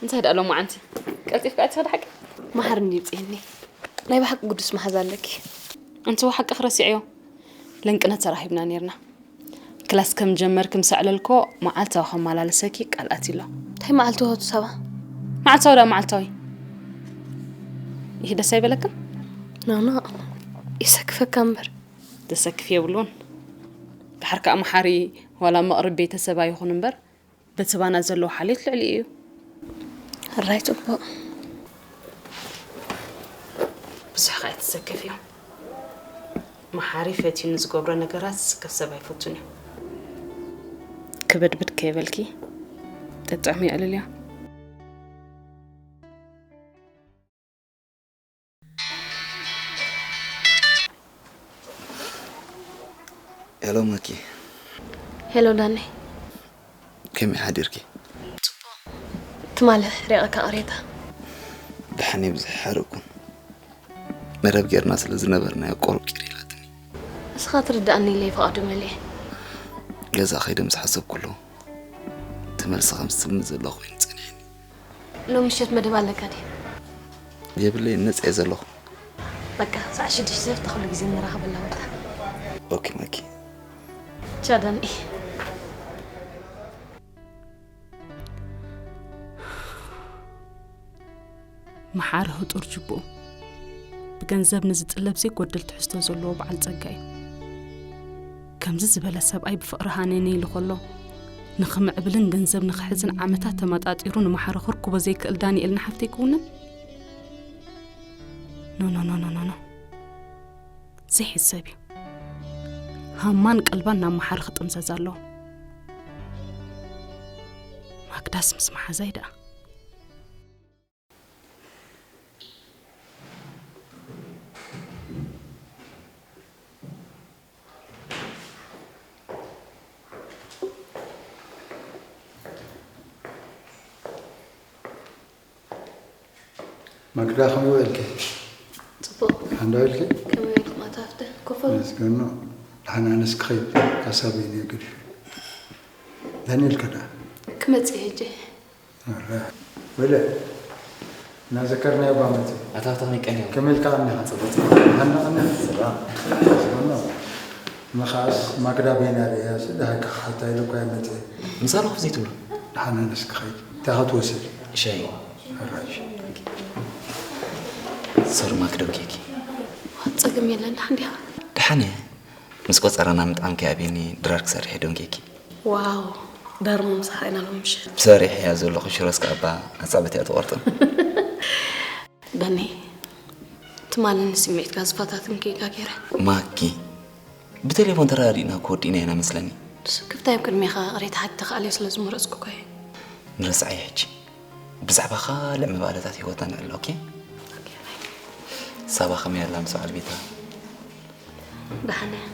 እንታይ ደኣ ሎማዓንቲ ቀልጢፍካ ኣይትኸድ ሓቂ? መሓር እንድዩ ጽየኒ። ናይ ብሓቂ ግዱስ መሓዛ ኣለኪ። ኣንቲ ብሓቂ ክረሲዐዮ። ለንቅነት ተራኺብና ኔርና። ክላስ ከም ጀመርኪ ምስ ኣዕለልኮ መዓልታዊ ከመላለሰኪ ቃል ኣትዩሎ። እንታይ መዓልታዊ ኣቱ ሳባ? መዓልታዊ ደኣ መዓልታዊ። ይህ ደስ ኣይበለክን? ኖ፣ ኖ። ይሰክፈካ እምበር። ዘሰክፍ የብሉን። ድሓር ከኣ መሓሪ ዋላ መቕርብ ቤተሰብ ኣይኹን እምበር፣ በቲ ባና ዘለዎ ሓልዮት ልዕሊ እዩ። ሕራይ ጽቡቕ። ብዙሕ ከኣ ኣይትሰከፍዮ። መሓሪ ፈትዩ ንዝገብሮ ነገራት ዝስከፍ ሰብ ኣይፈቱን እዩ። ክብድብድ ከይበልኪ፣ ጥጥዕሚ የዕልልዮ። ሄሎ ማኪ። ሄሎ ዳኒ። ከመይ ሓዲርኪ? ጽቡቕ። ትማሊ ሕሪቐካ ቅሬታ። ደሓን እየ፣ ብዙሕ ኣይሓረቕኩን። መደብ ጌርና ስለ ዝነበርና እያ ቁሩብ ቂር ኢላትኒ። ንስኻ ትርድኣኒ ኢለ ፍቓዱ መሊኤ። ገዛ ከይደ ምስ ሓሰብኩሉ፣ እቲ መልሲ ከም ዝስምዕ ዘሎ ኮይኑ ጸኒሕኒ። ሎሚ ምሸት መደብ ኣለካ ድዩ? የብለይን፣ ነጻ እየ ዘለኹ። በቃ፣ ሰዓት ሽዱሽተ ተኹሉ ግዜ ንራኸበላ ቦታ። ኦኬ ማኪ። ቻው ዳኒ። መሓሪ ህጡር ጅቡኡ፣ ብገንዘብ ንዝጥለብ ዘይጎድል ትሕዝቶ ዘለዎ በዓል ጸጋ እዩ። ከምዚ ዝበለ ሰብኣይ ብፍቕሪ ሃነኒ ኢሉ ከሎ፣ ንኽምዕብልን ገንዘብ ንኽሕዝን ዓመታት ተመጣጢሩ ንመሓሪ ከርክቦ ዘይክእል ዳንኤል ንሓፍተይ ክውንን? ኖ፣ ኖ፣ ኖ፣ ኖ፣ ኖ፣ ኖ። ዘይሕሰብ እዩ። ሃማን ቀልባን ናብ መሓሪ ክጥምዘዝ ኣለዎ። ማግዳስ ምስ መሓዛይ ደኣ። ማግዳ ከመይ ውዕልኪ? ጽቡቕ። ሓንዳ ውዕልኪ? ከመይ ውዕልኩም ኣቶ ሃፍተ? ኮፈሉ። መስገኖ። ደሓን ኣነስ ክኸይድ ካሳብ እዩ ገዲፉ። ደኒልከ ደኣ? ክመጽእ ሕጂ። ኣረ፣ በለ። እናዘከርናዮ እባ መጽእ። ኣታ ሃብተ ከመይ ቀኒኹም? ከመይ ኢልካ ቀኒኻ? ጽቡቕ፣ ጽቡቕ። ደሓን ቀኒኻ? ሰላም። መስገኖ። ንኻስ ማግዳ በይና ርእያ፣ ደሃይ ክሓታ ኢለ እኳ እየ መጽእ። ምሳና ኮፍ ዘይትብሉ? ደሓን ኣነስ ክኸይድ። እንታይ ክትወስድ? ሻሂ። ኣራሽ። ሶሪ ማክ፣ ደንጌኪ። ጸገም የለን፣ ደሓን ዲኻ? ደሓን እየ። ምስ ቆጸራና ምጥዓም ከይኣብየኒ ድራር ክሰርሕ እየ፣ ደንጌኪ። ዋው፣ ዳርሞ ምሳኻ ኢና ሎሚ ምሸት። ሰሪሕ እያ ዘለኹ፣ ሽሮስ ከኣባ ኣጻብት እያ ትቆርጥም። ዳኒ፣ ትማሊ ንስምዒትካ ዝፈታትን ጌጋ ገይረ። ማኪ፣ ብቴሌፎን ተረዳዲእና እኮ ወዲእና ኢና መስለኒ። ስክፍታይ ኣብ ቅድሜኻ ቅሬታ ሓቲተ ክኣልዮ ስለ ዝመረጽኩ እኮ እየ። ንረስዓዮ ሕጂ። ብዛዕባ ካልእ ምባለታት ህይወትና ንዕሎ፣ ኦኬ? ሳባ ከመይ ኣላ ምስ በዓል ቤታ? ደሓን እያ።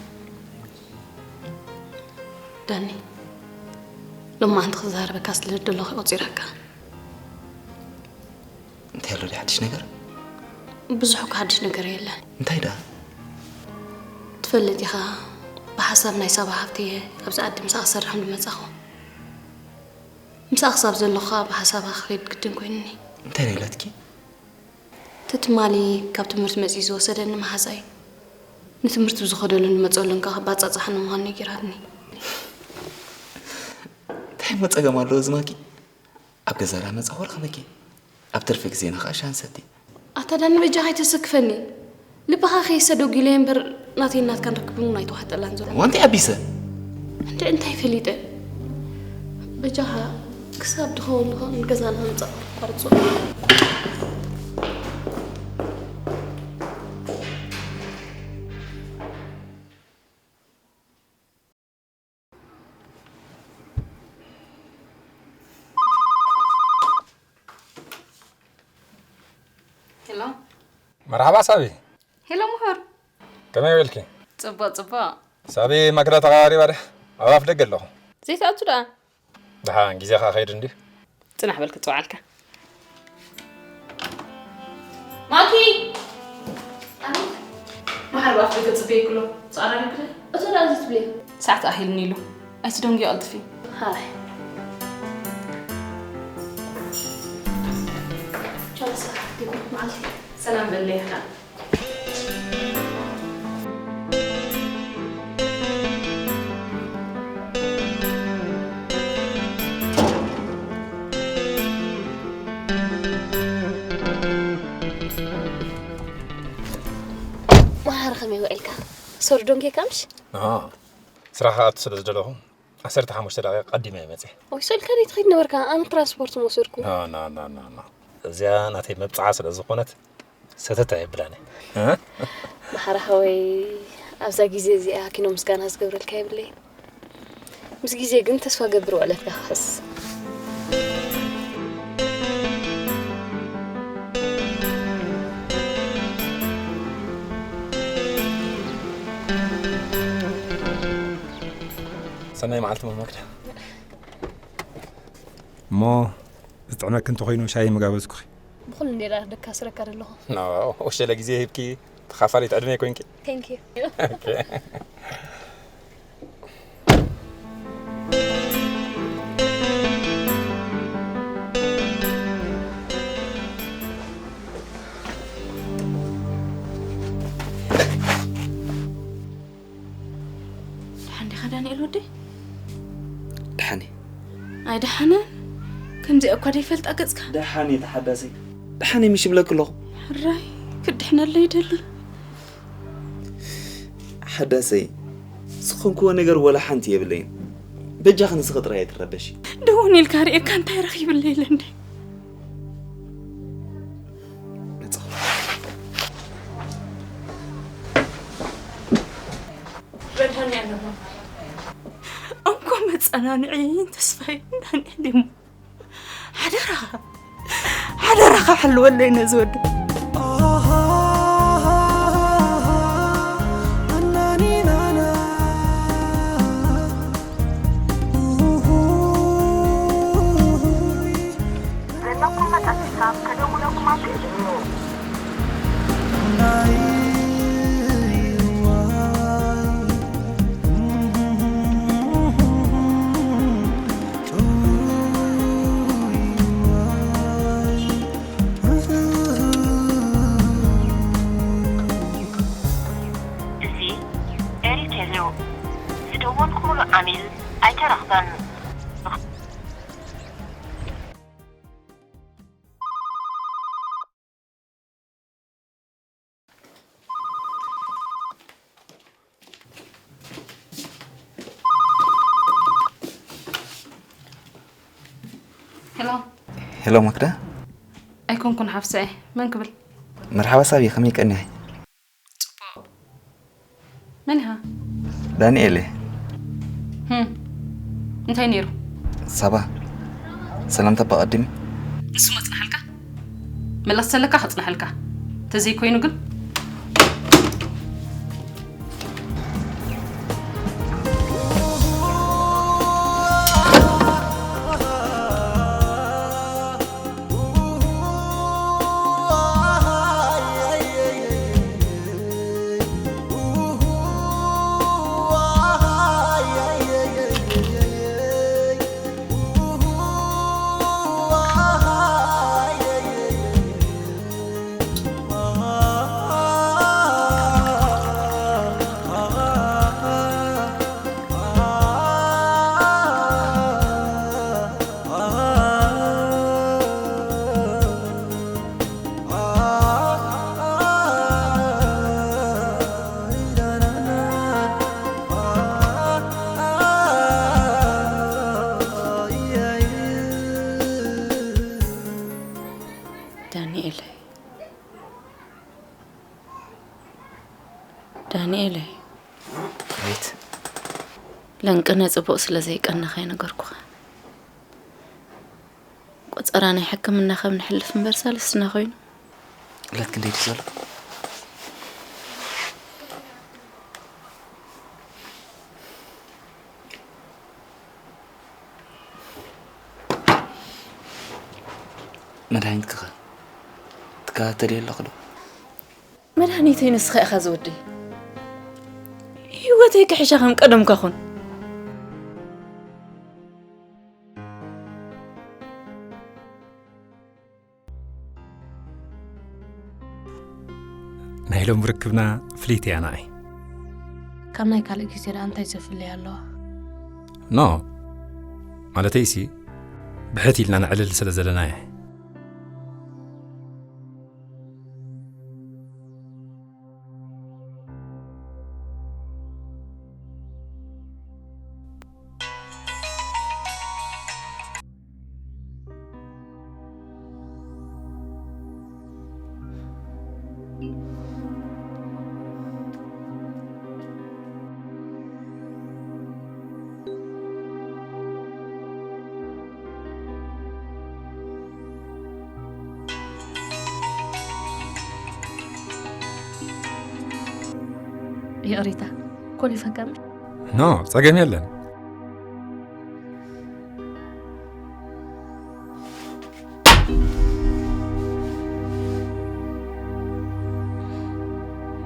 ዳኒ፣ ሎማዓንቲ ክዛረበካ ስለ ዝደለኹ ቆጺረካ። እንታይ ኣሎ ድዩ ሓድሽ ነገር? ብዙሕ እኮ ሓድሽ ነገር የለን። እንታይ ደኣ? ትፈልጥ ኢኻ፣ ብሓሳብ ናይ ሳባ ሃብተየ ኣብዚ ዓዲ ምሳኣ ክሰርሕ ከም ዝመጻኹ። ምሳኣ ክሳብ ዘለኹ ብሓሳባ ክኸይድ ግድን ኮይኑኒ። እንታይ ደኣ ኢላትኪ? እቲ ትማሊ ካብ ትምህርቲ መጺኡ ዝወሰደኒ መሓዛይ፣ ንትምህርቲ ብዝኸደሉን ዝመጸሉን ከኣ ባጻጻሕኒ ምዃኑ ነጊራትኒ። እንታይ እሞ ጸገም ኣለዎ እዚ ማኪ? ኣብ ገዛ ዳመጻ ወርኺ መኪ ኣብ ትርፊ ግዜና ኸኣ ሻሂ ንሰቲ። ኣታ ዳኒ በጃኻ ኣይተሰክፈኒ። ልብኻ ከይሰዶ ጊለ እምበር ናተይን ናትካን ርክብ እውን ኣይተዋሕጠላን ዘሎ። ዋንቲ ኣቢሰ። እንደ እንታይ ፈሊጠ? በጃኻ ክሳብ ድኸውን ድኸውን ገዛና ምጻእ ቋርጾ። ሄሎ። መርሓባ ሳቢ። ሄሎ ምሁር። ከመይ ውዒልኪ? ጽቡቕ ጽቡቕ። ሳቢ ማክዳ ተቐራሪባ ድያ? ኣብ ኣፍ ደገ ኣለኹ። ዘይትኣቱ ደኣ? ደሓን ግዜኻ ከይድ እንድዩ። ጽናሕ በል ክጽውዓልካ። ማኪ! ኣቤት። ማሕር ብኣፍ ደገ ጽበይ ክሎ። ተቐራሪብኪ ዶ? እቶ ደኣ እዚ ትብልዮ? ሰዓት ኣኺሉኒ ኢሉ። ኣይትደንግዮ ቀልጥፊ። ሃይ። ቻው ሳባ፣ ይኹን መዓልቲ። ሰላም በለይ ኢኻ። መሓሪ ከመይ ውዒልካ? ሶሪ ዶንጌካ ምሽ? ኣሃ፣ ስራሕ ክኣቱ ስለ ዝደለኹ ዓሰርተ ሓሙሽተ ደቂቕ ቀዲመ እየ መፅየ። ወይ ሰልካ ደይ ትኸይድ ነበርካ? ኣነ ትራንስፖርት መወሰድኩ። ና፣ ና፣ ና፣ ና፣ ና። እዚኣ ናተይ መብፅዓ ስለ ዝኾነት ሰተት ኣየብላን እየ። እ? መሓሪ ሓወይ፣ ኣብዛ ግዜ እዚኣ ኪኖ ምስጋና ዝገብረልካ የብለይን። ምስ ግዜ ግን ተስፋ ገብር ውዕለትካ ክሕስ። ሰናይ መዓልቲ መማክዳ። እሞ ዝጥዕመኪ እንተኾይኑ ሻሂ ምጋበዝኩኺ። ብኹሉ እንዴ ደካስረካ ዘለኹ። ኖ፣ ወሸለ ግዜ ሂብኪ ተኻፋሊት ዕድመ ኮይንኪ። Thank you። ደሓን ዲኻ ዳንኤል ወደይ? ደሓን እየ። ኣይ ደሓነ፣ ከምዚኣ እኳ ደይፈልጣ ገጽካ። ደሓን እየ ተሓዳሰይ። ደሓን እየ ምሽ ይብለኪ ኣለኹ። ሕራይ፣ ክድሕነለይ ይደሊ። ሓዳሰይ፣ ዝኾንክዎ ነገር ወላ ሓንቲ የብለይን። በጃኺ ንስኺ ጥራይ ኣይትረበሺ። ደውን ኢልካ ርእየካ እንታይ ረኺብለይ ኢለ እንዴ? መጻኹ። ረድሃኒ ኣለኹ። እንኮ መጸናንዒ ተስፋይ ዳንኤል እሞ ሓደራኻ፣ ሓደራኻ ሓልወለይ ነዚ ወዲ። ዘለኩም መጠን ሒሳብ ከደውለኩም ኣትሕዝዎ። እዩ። ዝደወልኩምሉ ዓሚል ኣይተረኽበን። ሄሎ። ሄሎ ማክዳ። ኣይኮንኩን ሓፍሰ፣ መን ክብል? መርሓባ ሳቢ፣ ከመይ ቀኒኺ? ጽቡቕ። መን ኢኻ? ዳንኤል እየ። ህም። እንታይ ነይሩ? ሳባ፣ ሰላምታ በቐድሚ። ንሱ መጽናሕልካ? መለስ ዘለካ ከጽናሕልካ። ተዘይኮይኑ ግን ዳንኤለይ፣ ዳንኤለይ። ኣቤት። ለንቅነ ጽቡቕ ስለ ዘይቀነኻ ኣይነገርኩኻ። ቆጸራ ናይ ሕክምና ከም ንሕልፍ እምበር ሳልስትና ኮይኑ። ዕለት ክንደይ ድዩ ዘሎ? መድሃኒትኪ ኸ ትከታተልዮ ኣለኺ ዶ? መድሃኒተይ ንስኻ ኢኻ ዝወደይ። ህይወተይ ክሕሻ ከም ቀደምካ ኩን። ናይ ሎም ርክብና ፍልይቲ እያ ንዓይ። ካብ ናይ ካልእ ግዜ ደኣ እንታይ ዘፍልያ ኣለዋ? ኖ፣ ማለተይሲ ብሕት ኢልና ነዕልል ስለ ዘለና እየ። ይቕሬታ፣ ኮሊፈካ እምበር። ኖ፣ ጸገም የለን።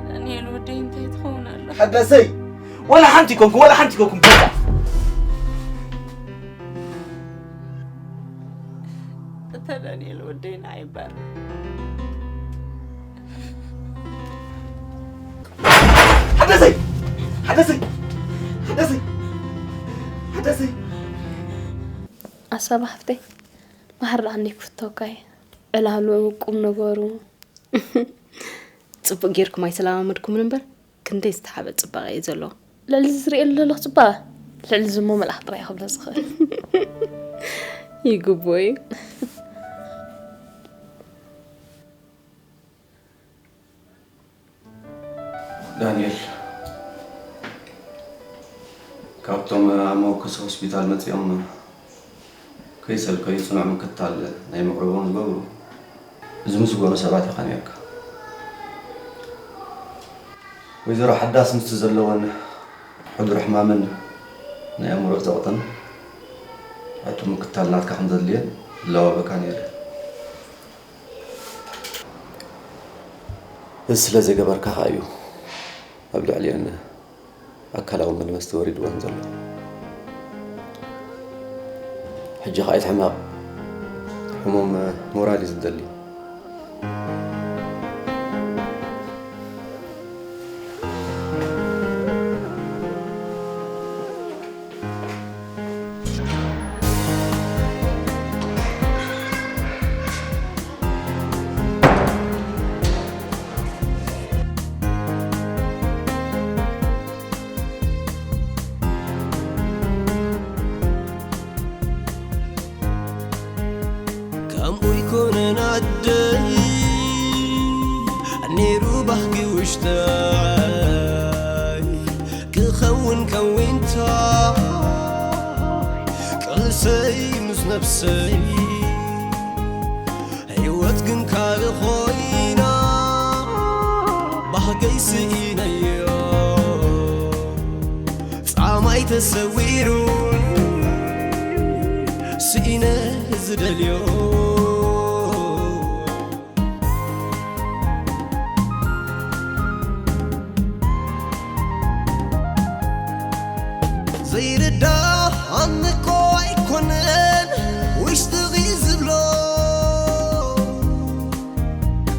ዳንኤል ወደይ፣ እንታይ ትኸውን ኣለኻ? ሓዳሰይ፣ ዋላ ሓንቲ ይኮንኩም፣ ዋላ ሓንቲ ይኮንኩም፣ በቃ። እተ ዳንኤል ወደይ፣ ንዓይ እምበር። ሓዳሰይ! ሓዳሰይ! ሓዳሰይ! ሓዳሰይ! ኣሳባ ሓፍተይ፣ ማሕር ደኣ እንዲይ ክፍተወካ እየ። ዕላሉ፣ ቁም ነገሩ። ጽቡቕ ጌርኩም ኣይተለማመድኩምን እምበር፣ ክንደይ ዝተሓበ ጽባቐ እዩ ዘለዎ። ልዕሊ እዚ ዝርእየሉ ዘለኹ ጽባቐ፣ ልዕሊ እዚ እሞ መልኣኽ ጥራይ እዩ ክብሎ ዝኽእል። ይግብኦ እዩ። ዳንኤል፣ ካብቶም ኣብ መወከሲ ሆስፒታል መጺኦም ከይሰልከዩ ጽኑዕ ምክትታል ናይ መቕርቦም ዝገብሩ ዝምስገኑ ሰባት ኢኻ ነርካ። ወይዘሮ ሓዳስ ምስቲ ዘለወን ሕዱር ሕማምን ናይ ኣእምሮ ጸቕጥን ሕቱም ምክትታል ናትካ ከም ዘድልየን ዝለባበካ ነይረ። እዚ ስለ ዘይገበርካ ኸኣ እዩ ኣብ ልዕሊአን ኣካላዊ መልመስቲ ወሪድወን ዘሎ። ሕጂ ኸኣ ኣይትሕመቕ። ሕሙም ሞራል እዩ ዝደሊ። ደይ ነይሩ ባህጊ ውሽጠይ ክኸውን ከዊንታ ቅልሰይ ምስ ነፍሰይ ህይወት ግን ካልእ ኮይና ባህገይ ስኢነዮ ጻማይ ተሰዊሩ ስኢነ ዝደልዮ ዘይርዳኣኒ እኮ ኣይኮነን ውሽጥኺ ዝብሎ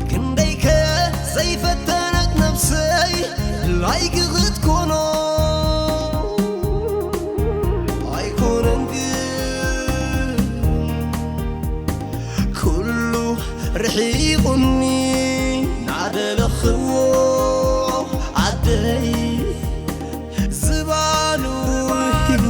ክንደይከ ዘይፈተነት ነብሰይ ላይክ ክትኮኖ ኣይኮነን ግን ኩሉ ርሒቑኒ ናደለኽዎ ዓደይ ዝባኑ ሂቡኒ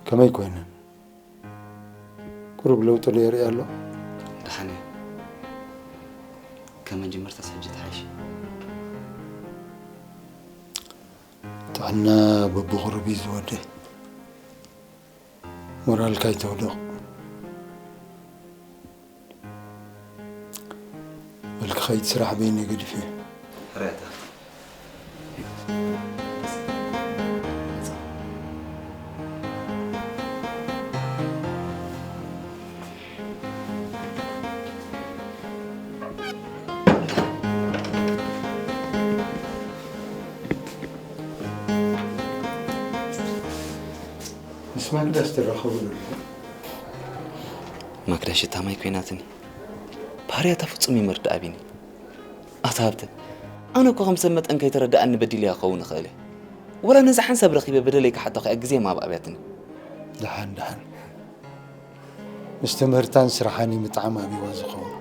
ከመይ ኮይነን? ቁሩብ ለውጢ ዶ የርኢ ኣሎ? ደሓን እየ። ካብ መጀመርታስ ሕጂ ተሓይሽ። ጥዕና በብቑሩብ እዩ ዝወድእ። ሞራልካ ኣይተውድቕ። በል ክኸይድ ስራሕ በይነ ገዲፈ። ሕራይ ኣታ። ምስ ማግዳስ ትራኸቡ ዶ ኣለኹም? ማግዳ ሽታ ማይ ኮይናትኒ። ባህርያታ ፍጹም ይመርዳእ ኣቢኒ። ኣታ ሃብተ፣ ኣነ እኮ ከም ሰብ መጠን ከይተረድኣኒ በዲለያ ክኸውን እኽእል እየ። ወላ ነዛ ሓንሳብ ረኺበ በደለይ ክሓቶ ከኣ ግዜ ማብ ኣብያትኒ። ደሓን፣ ደሓን። ምስ ትምህርታን ስራሓን እዩ ምጥዓም ኣብይዋ ዝኸውን።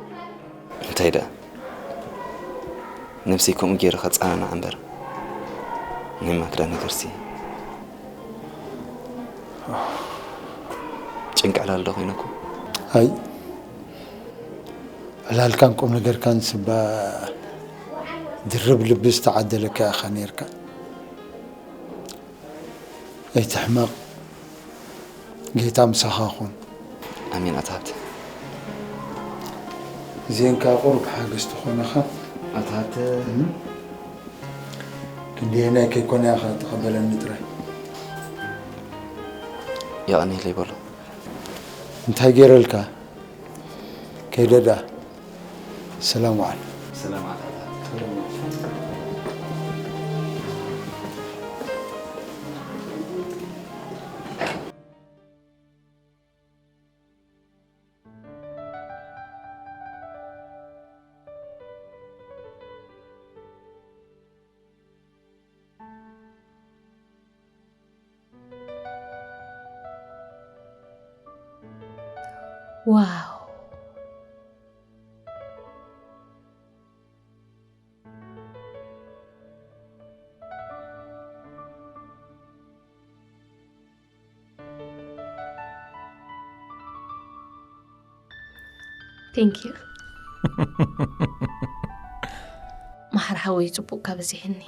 እንታይ ደኣ? ነብሰይ ከምኡ ገይረ ከጸናንዓ እምበር። ናይ ማክዳ ነገርሲ ጭንቂ ዕላል ዶ ኮይነኩም? ኣይ፣ ዕላልካን ቁም ነገርካን ስባ ድርብ ልቢ ዝተዓደለካ ኢኻ ነይርካ። ኣይትሕመቕ፣ ጌታ ምሳኻ ኹን። ኣሜን ኣታ ሃብተ። እዚአን ከኣ ቁሩብ ሓገዝ ትኾናኻ። ኣታ ሃብተ። እም? ክንደየናይ ከይኮና ኢኻ ተቐበለኒ ጥራይ። የቐንየለይ በሎ። እንታይ ገይረልካ? ከይደ ደኣ። ሰላም ዋዕል። ሰላም ኣታ ሃብተ። ዋው። Thank you። መሓር ሓወይ ጽቡቕካ በዚሕኒ።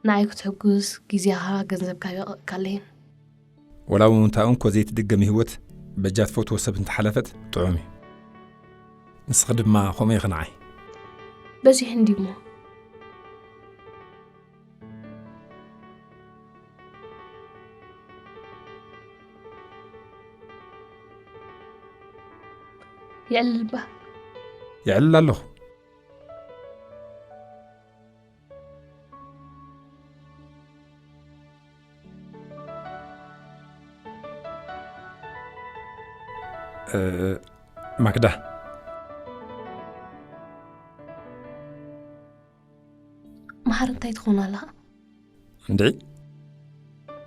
ንዓይ ክትሕጉስ ግዜኻ ገንዘብካ የቐቕካለይን። ወላ እውን እታ እንኮ ዘይትድገም ህይወት በጃ ትፈትዎ ሰብ እንተሓለፈት ጥዑም እዩ። ንስኺ ድማ ከምኡ ኢኺ ንዓይ። በዚሕ እንዲሞ። የዕልል እባ። የዕልል ኣለኹ። እ፣ ማክዳ። እንታይ ትኾን ኣለኻ? እንድዒ፣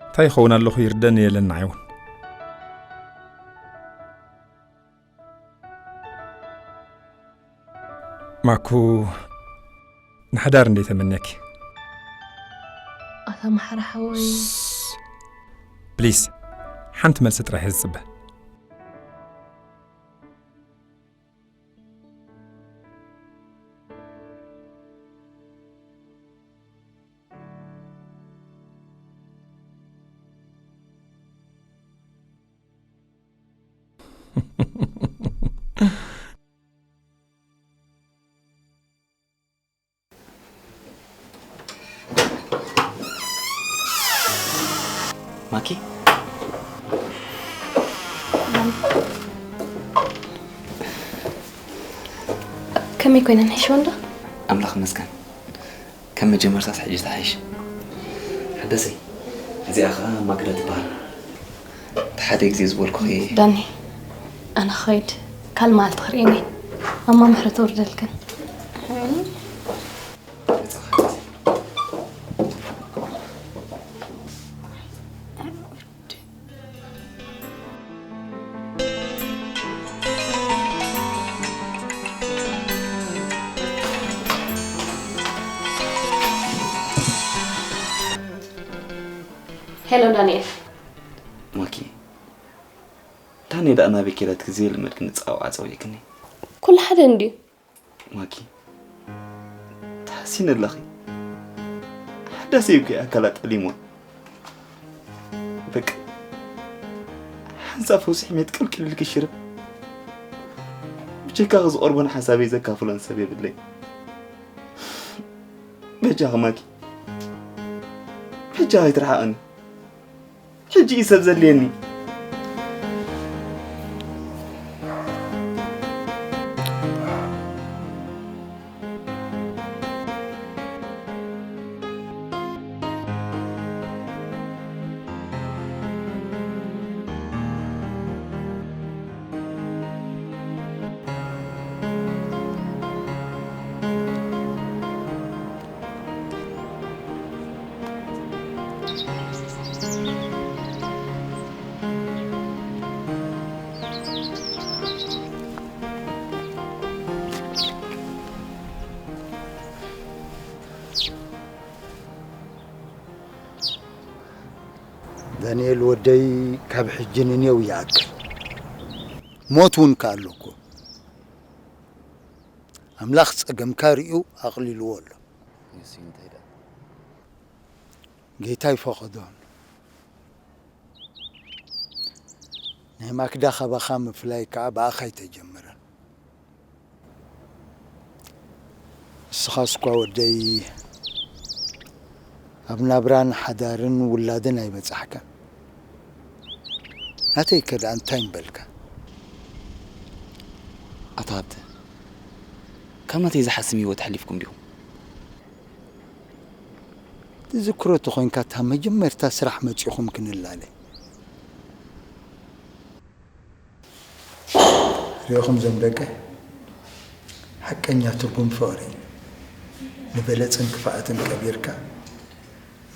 እንታይ ይኸውን ኣለኹ ይርደን የለን ንዓይ እውን። ማኩ፣ ንሓዳር እንዴ ተመንያኪ? ኣታ ማሕራ ሓወይ። ፕሊስ፣ ሓንቲ መልሲ ጥራሕ እየ ዝጽበ። ማኪ፣ ከመይ ኮይነን? ሕሽወን ዶ? ኣምላኽ ይመስገን። ከም መጀመርታስ ሕጂ ተሓይሽ። ሕደሰይ፣ እዚኣ ኸኣ ማክዳ ትበሃል። እቲ ሓደ ግዜ ዝበልኩኺ። ዳኒ፣ ኣነ ክኸይድ፣ ካልእ መዓልቲ ክርእየን እየ። ማማ ምሕረት ተውርደልክን። ሄሎ ዳንኤል። ማኪ፣ ዳኒ ደኣ ናበይ ከይዳ እቲ ግዜ ልመድክኒ ጻውዓ ጸዊዕክኒ። ኩሉ ሓደ እንድዩ። ማኪ፣ ተሓሲኒ ኣለኺ። ሓዳስ እኮ ኣካላ ጠሊምዋ። በቃ፣ ሓንሳብ ፈውሲ ሕሜት ቅልቅል ኢልኪ ሽርብ። ብጀካኺ ዝቐርቦን ሓሳበይ ዘካፍሎን ሰብ የብለይ። በጃኺ ማኪ፣ በጃኺ ኣይትርሓቕኒ። ሕጂ እዩ ሰብ ዘድልየኒ። ዳንኤል ወደይ፣ ካብ ሕጂ ንኔው ይኣክል። ሞት እውን ከኣሎ እኮ። ኣምላኽ ጸገምካ ርእዩ ኣቕሊልዎ ኣሎ። ንሱ እንታይ ደኣ? ጌታ ይፈቐዶ። ናይ ማክዳ ካባኻ ምፍላይ ከኣ ብኣኻ ኣይተጀመረን። ንስኻስ እኳ ወደይ ኣብ ናብራን ሓዳርን ውላድን ኣይበጻሕካን። ናተይ ከ ደኣ እንታይ ምበልካ? ኣቶ ሃብተ፣ ካብ ናተይ ዝሓስም ህይወት ኣሕሊፍኩም ዲኹም? ትዝክሮ ተኾይንካ፣ እታ መጀመርታ ስራሕ መጺኹም ክንላለ። ሪኢኹም ዞም ደቀ፣ ሓቀኛ ትርጉም ፍቕሪ ንበለጽን ክፍኣትን ቀቢርካ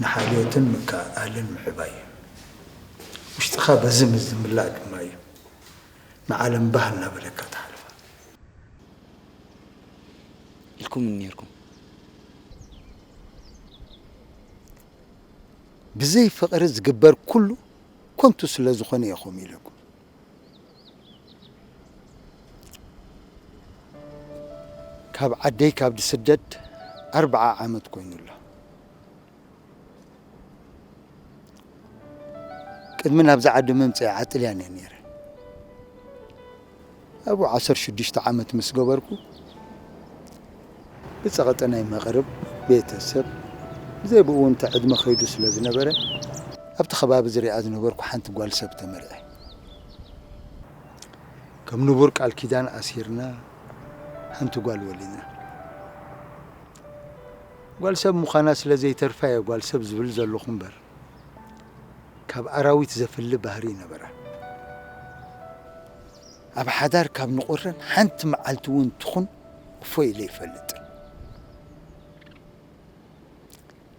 ንሓልዮትን ምክእኣልን ምዕባይ እዩ። ውሽጥኻ በዚ ምስ ዝምላእ ድማ እዩ ንዓለም ባህ እናበለካ ትሓልፋ። ኢልኩም ኔርኩም። ብዘይ ፍቕሪ ዝግበር ኩሉ ኮንቱ ስለ ዝኾነ ኢኹም ኢለኩም። ካብ ዓደይ ካብ ድስደድ ኣርብዓ ዓመት ኮይኑ ኣሎ። ቅድሚ ናብዚ ዓዲ ምምጽእ ዓጥልያን እየ ነይረ። ኣብኡ ዓሰርተ ሽዱሽተ ዓመት ምስ ገበርኩ፣ ብጸቐጠ ናይ መቕርብ ቤተሰብ፣ ብዘይ ብኡ እውን እቲ ዕድመ ከይዱ ስለ ዝነበረ፣ ኣብቲ ከባቢ ዝሪኣ ዝነበርኩ ሓንቲ ጓል ሰብ ተመርዐ። ከም ንቡር ቃል ኪዳን ኣሲርና፣ ሓንቲ ጓል ወሊድና። ጓል ሰብ ምዃና ስለ ዘይተርፋ እየ ጓል ሰብ ዝብል ዘለኹ እምበር፣ ካብ ኣራዊት ዘፍሊ ባህሪ ይነበራ። ኣብ ሓዳር ካብ ንቑረን ሓንቲ መዓልቲ እውን ትኹን እፎይ ኢለ ይፈልጥን።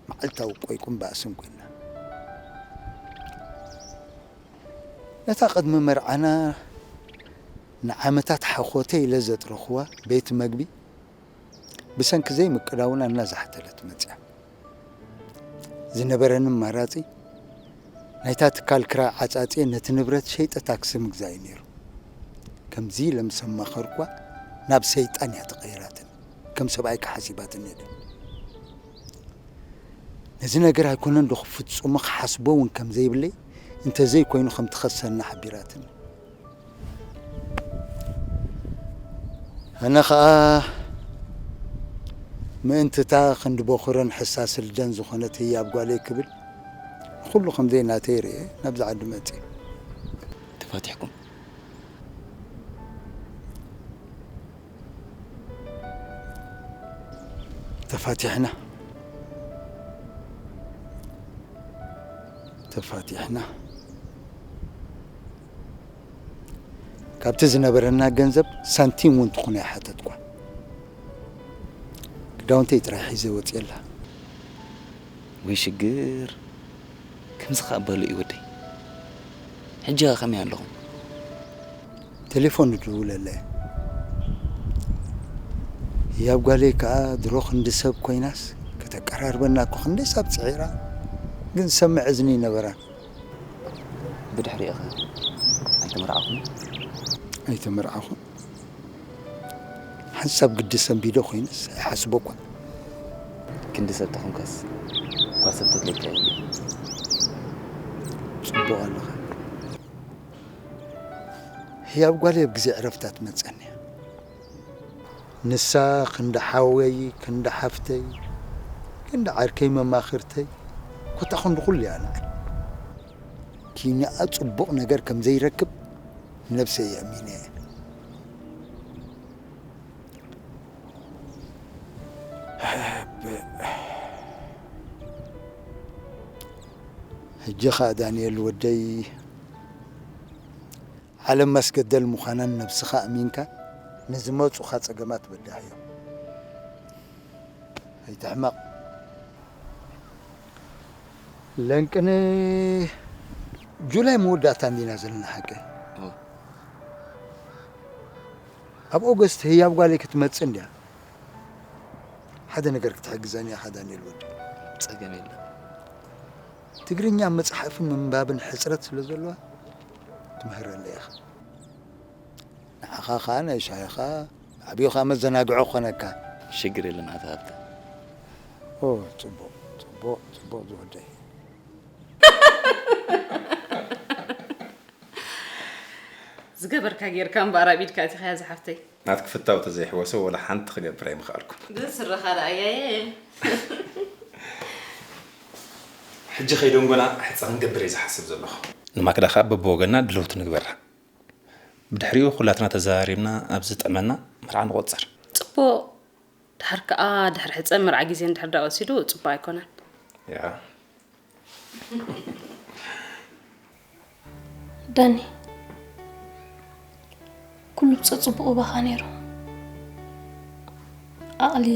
መዓልታዊ ቆይቁን ባእስን ኮይና። ነታ ቅድሚ መርዓና ንዓመታት ሓኾተ ኢለ ዘጥረኽዋ ቤት መግቢ ብሰንኪ ዘይምቅዳውና እናዛሕተለት መጽያ። ዝነበረኒ ኣማራጺ ናይታ ትካል ክራይ ዓጻጽየ ነቲ ንብረት ሸይጠ ታክሲ ምግዛእ እዩ ነይሩ። ከምዚ ኢለ ምስ ኣማኸርኳ ናብ ሰይጣን እያ ተቐይራትኒ። ከም ሰብኣይ ከሓሲባትኒ እየ። ነዚ ነገር ኣይኮነን ዶ ክፍጽሞ ክሓስቦ እውን ከም ዘይብለይ፣ እንተዘይኮይኑ ከም ትኸሰና ሓቢራትኒ። ኣነ ኸኣ ምእንቲ እታ ክንዲ ቦኽረን ሕሳስ ልደን ዝኾነት ህያብ ጓለይ ክብል፣ ኩሉ ከም ዘይናተይ ርእየ ናብዚ ዓዲ መጽየ። ተፋቲሕኩም? ተፋቲሕና። ተፋቲሕና። ካብቲ ዝነበረና ገንዘብ ሳንቲም እውን ትኹን ኣይሓተትኳን። ክዳውንተይ ጥራይ ሒዘ ወፅየላ። ወይ ሽግር! ከምዚ ከኣ በሉ እዩ ወደይ። ሕጂ ከ ከመይ ኣለኹም? ቴሌፎን እድውለለ። ህያብ ጓለይ ከኣ ድሮ ክንዲ ሰብ ኮይናስ ከተቀራርበና እኮ ክንደይ ሳብ ጽዒራ፣ ግን ዝሰምዕ እዝኒ ይነበራን። ብድሕሪኡ ከ ኣይተመርዓኹም? ኣይተመርዓኹን። ሓንሳብ ግዲ ሰንቢዶ ኮይነስ ኣይሓስቦኳን። ክንዲ ሰብ ተኾንካስ ጓል ሰብ ተድለካ እያ። ጽቡቕ ኣለኻ። ህያብ ጓለይ ኣብ ግዜ ዕረፍታ ትመጸኒ እያ። ንሳ ክንዲ ሓወይ፣ ክንዲ ሓፍተይ፣ ክንዲ ዓርከይ መማኽርተይ፣ ኮታ ክንዲ ኩሉ እያ ንዓይ። ኪንኣ ጽቡቕ ነገር ከም ዘይረክብ ነብሰይ የእሚነ እየ። ሕጂ ኸኣ ዳንኤል ወደይ፣ ዓለም መስገደል ምዃናን ነብስኻ ኣሚንካ ንዝመጹኻ ጸገማት በዳህ እዮም። ኣይትሕመቕ። ለንቅነ ጁላይ መወዳእታ እንዲና ዘለና ሓቂ። እወ። ኣብ ኦገስት ህያብ ጓለይ ክትመጽእ እንድያ። ሓደ ነገር ክትሕግዘኒ ኢኻ ዳንኤል ወዲ። ጸገም የለን። ትግርኛ መጽሓፍን ምንባብን ሕጽረት ስለ ዘለዋ ትምህረለይ ኢኻ። ንዓኻ ኸኣ ናይ ሻሂኻ ዓብዩ ኸኣ መዘናግዒ ክኾነካ። ሽግር የለን ኣታ ሃብተ። ኦ፣ ጽቡቕ፣ ጽቡቕ፣ ጽቡቕ ዝወደይ። ዝገበርካ ጌርካ እምበኣር ኣብ ኢድካ ኣቲኻያ ዝሓፍተይ። ናትኪ ፍታው ተዘይሕወሰ ወላ ሓንቲ ክገብር ኣይምኽኣልኩን። ግን ስረኻ ደኣ ኣያየ። ሕጂ ከይደንጎና ሕጸ ክንገብር እየ ዝሓስብ ዘለኹ። ንማክዳ ኸኣ በብወገና ድልውቲ ንግበራ። ብድሕሪኡ ኩላትና ተዘራሪብና ኣብ ዝጥዕመና መርዓ ንቖጽር። ጽቡቕ። ድሓር ከኣ ድሕሪ ሕጸ መርዓ ግዜ እንድሕር ደኣ ወሲዱ ጽቡቕ ኣይኮነን። ያ። ዳኒ፣ ኩሉ ብጸጽቡቑ ባኻ ነይሩ። ዓቕሊ፣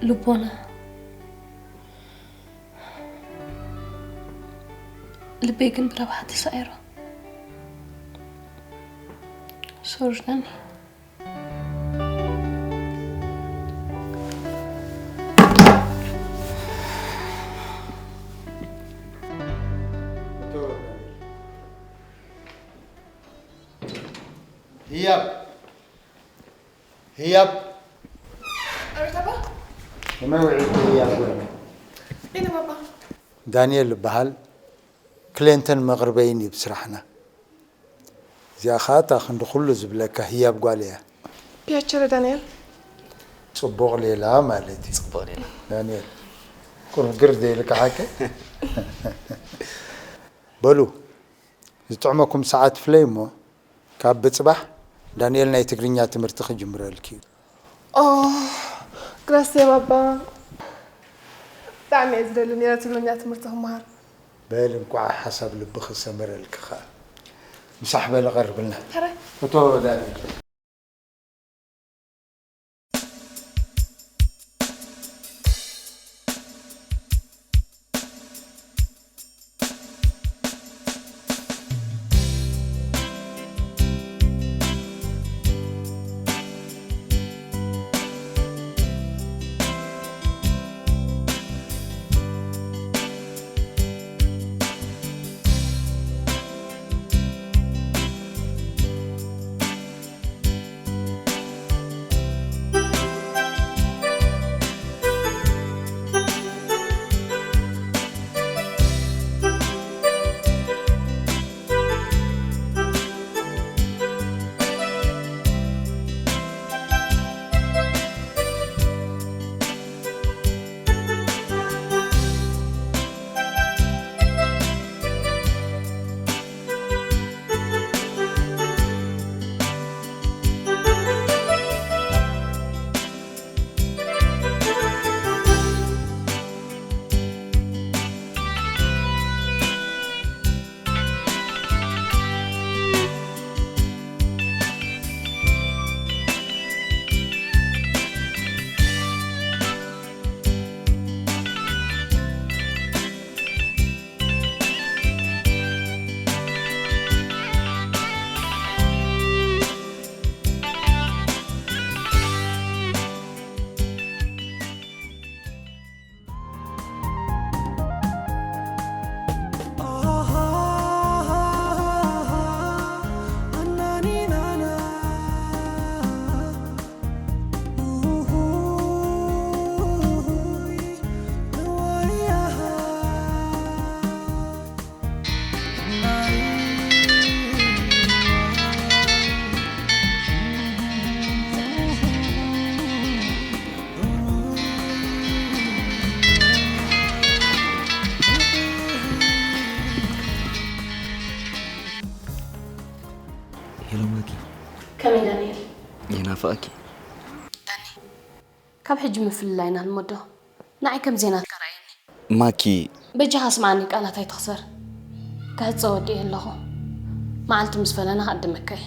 ልቦና፣ ልበይ ግን ብረብሓ ተሳዒሩ። ሶሪ ዳኒ። ህያብ፣ ህያብ። ኣቤት ኣባ። ከመይ ውዒልኪ ህያብ? ኢነ ባባ። ዳንኤል እበሃል። ክሌንተን መቕርበይን እዩ ብስራሕና። እዚኣ ኸኣ እታ ክንዲ ኩሉ ዝብለካ ህያብ ጓል እያ። ፒያቸረ ዳንኤል። ጽቡቕ ሌላ ማለት እዩ። ጽቡቕ ሌላ። ዳንኤል፣ ቁሩብ ግር ዘይልካ ሓቂ? በሉ፣ ዝጥዕመኩም ሰዓት ፍለዩ እሞ፣ ካብ ብጽባሕ ዳንኤል ናይ ትግርኛ ትምህርቲ ክጅምረልኪ እዩ። ኦ፣ ግራሴ ባባ፣ ብጣዕሚ እየ ዝደሊ ነይረ ትግርኛ ትምህርቲ ክመሃር። በል፣ እንቋዕ ሓሳብ ልብኺ ሰመረልኪ ኸኣ። ምሳሕ በሊ ቀርብልና። ሕራይ። እቶ ዳንኤል። ሄሎ ማኪ። ከመይ ዳንኤል? ይናፍቐኪ። ዳኒ፣ ካብ ሕጂ ምፍልላይና ንመዶ። ንዓይ ከም ዜና ተራእየኒ። ማኪ። በጃኻ ስምዓኒ፣ ቃላት ኣይትኽሰር። ክሕጸ ወዲኤ ኣለኹ። መዓልቲ ምስ ፈለና ክዕድመካ እየ።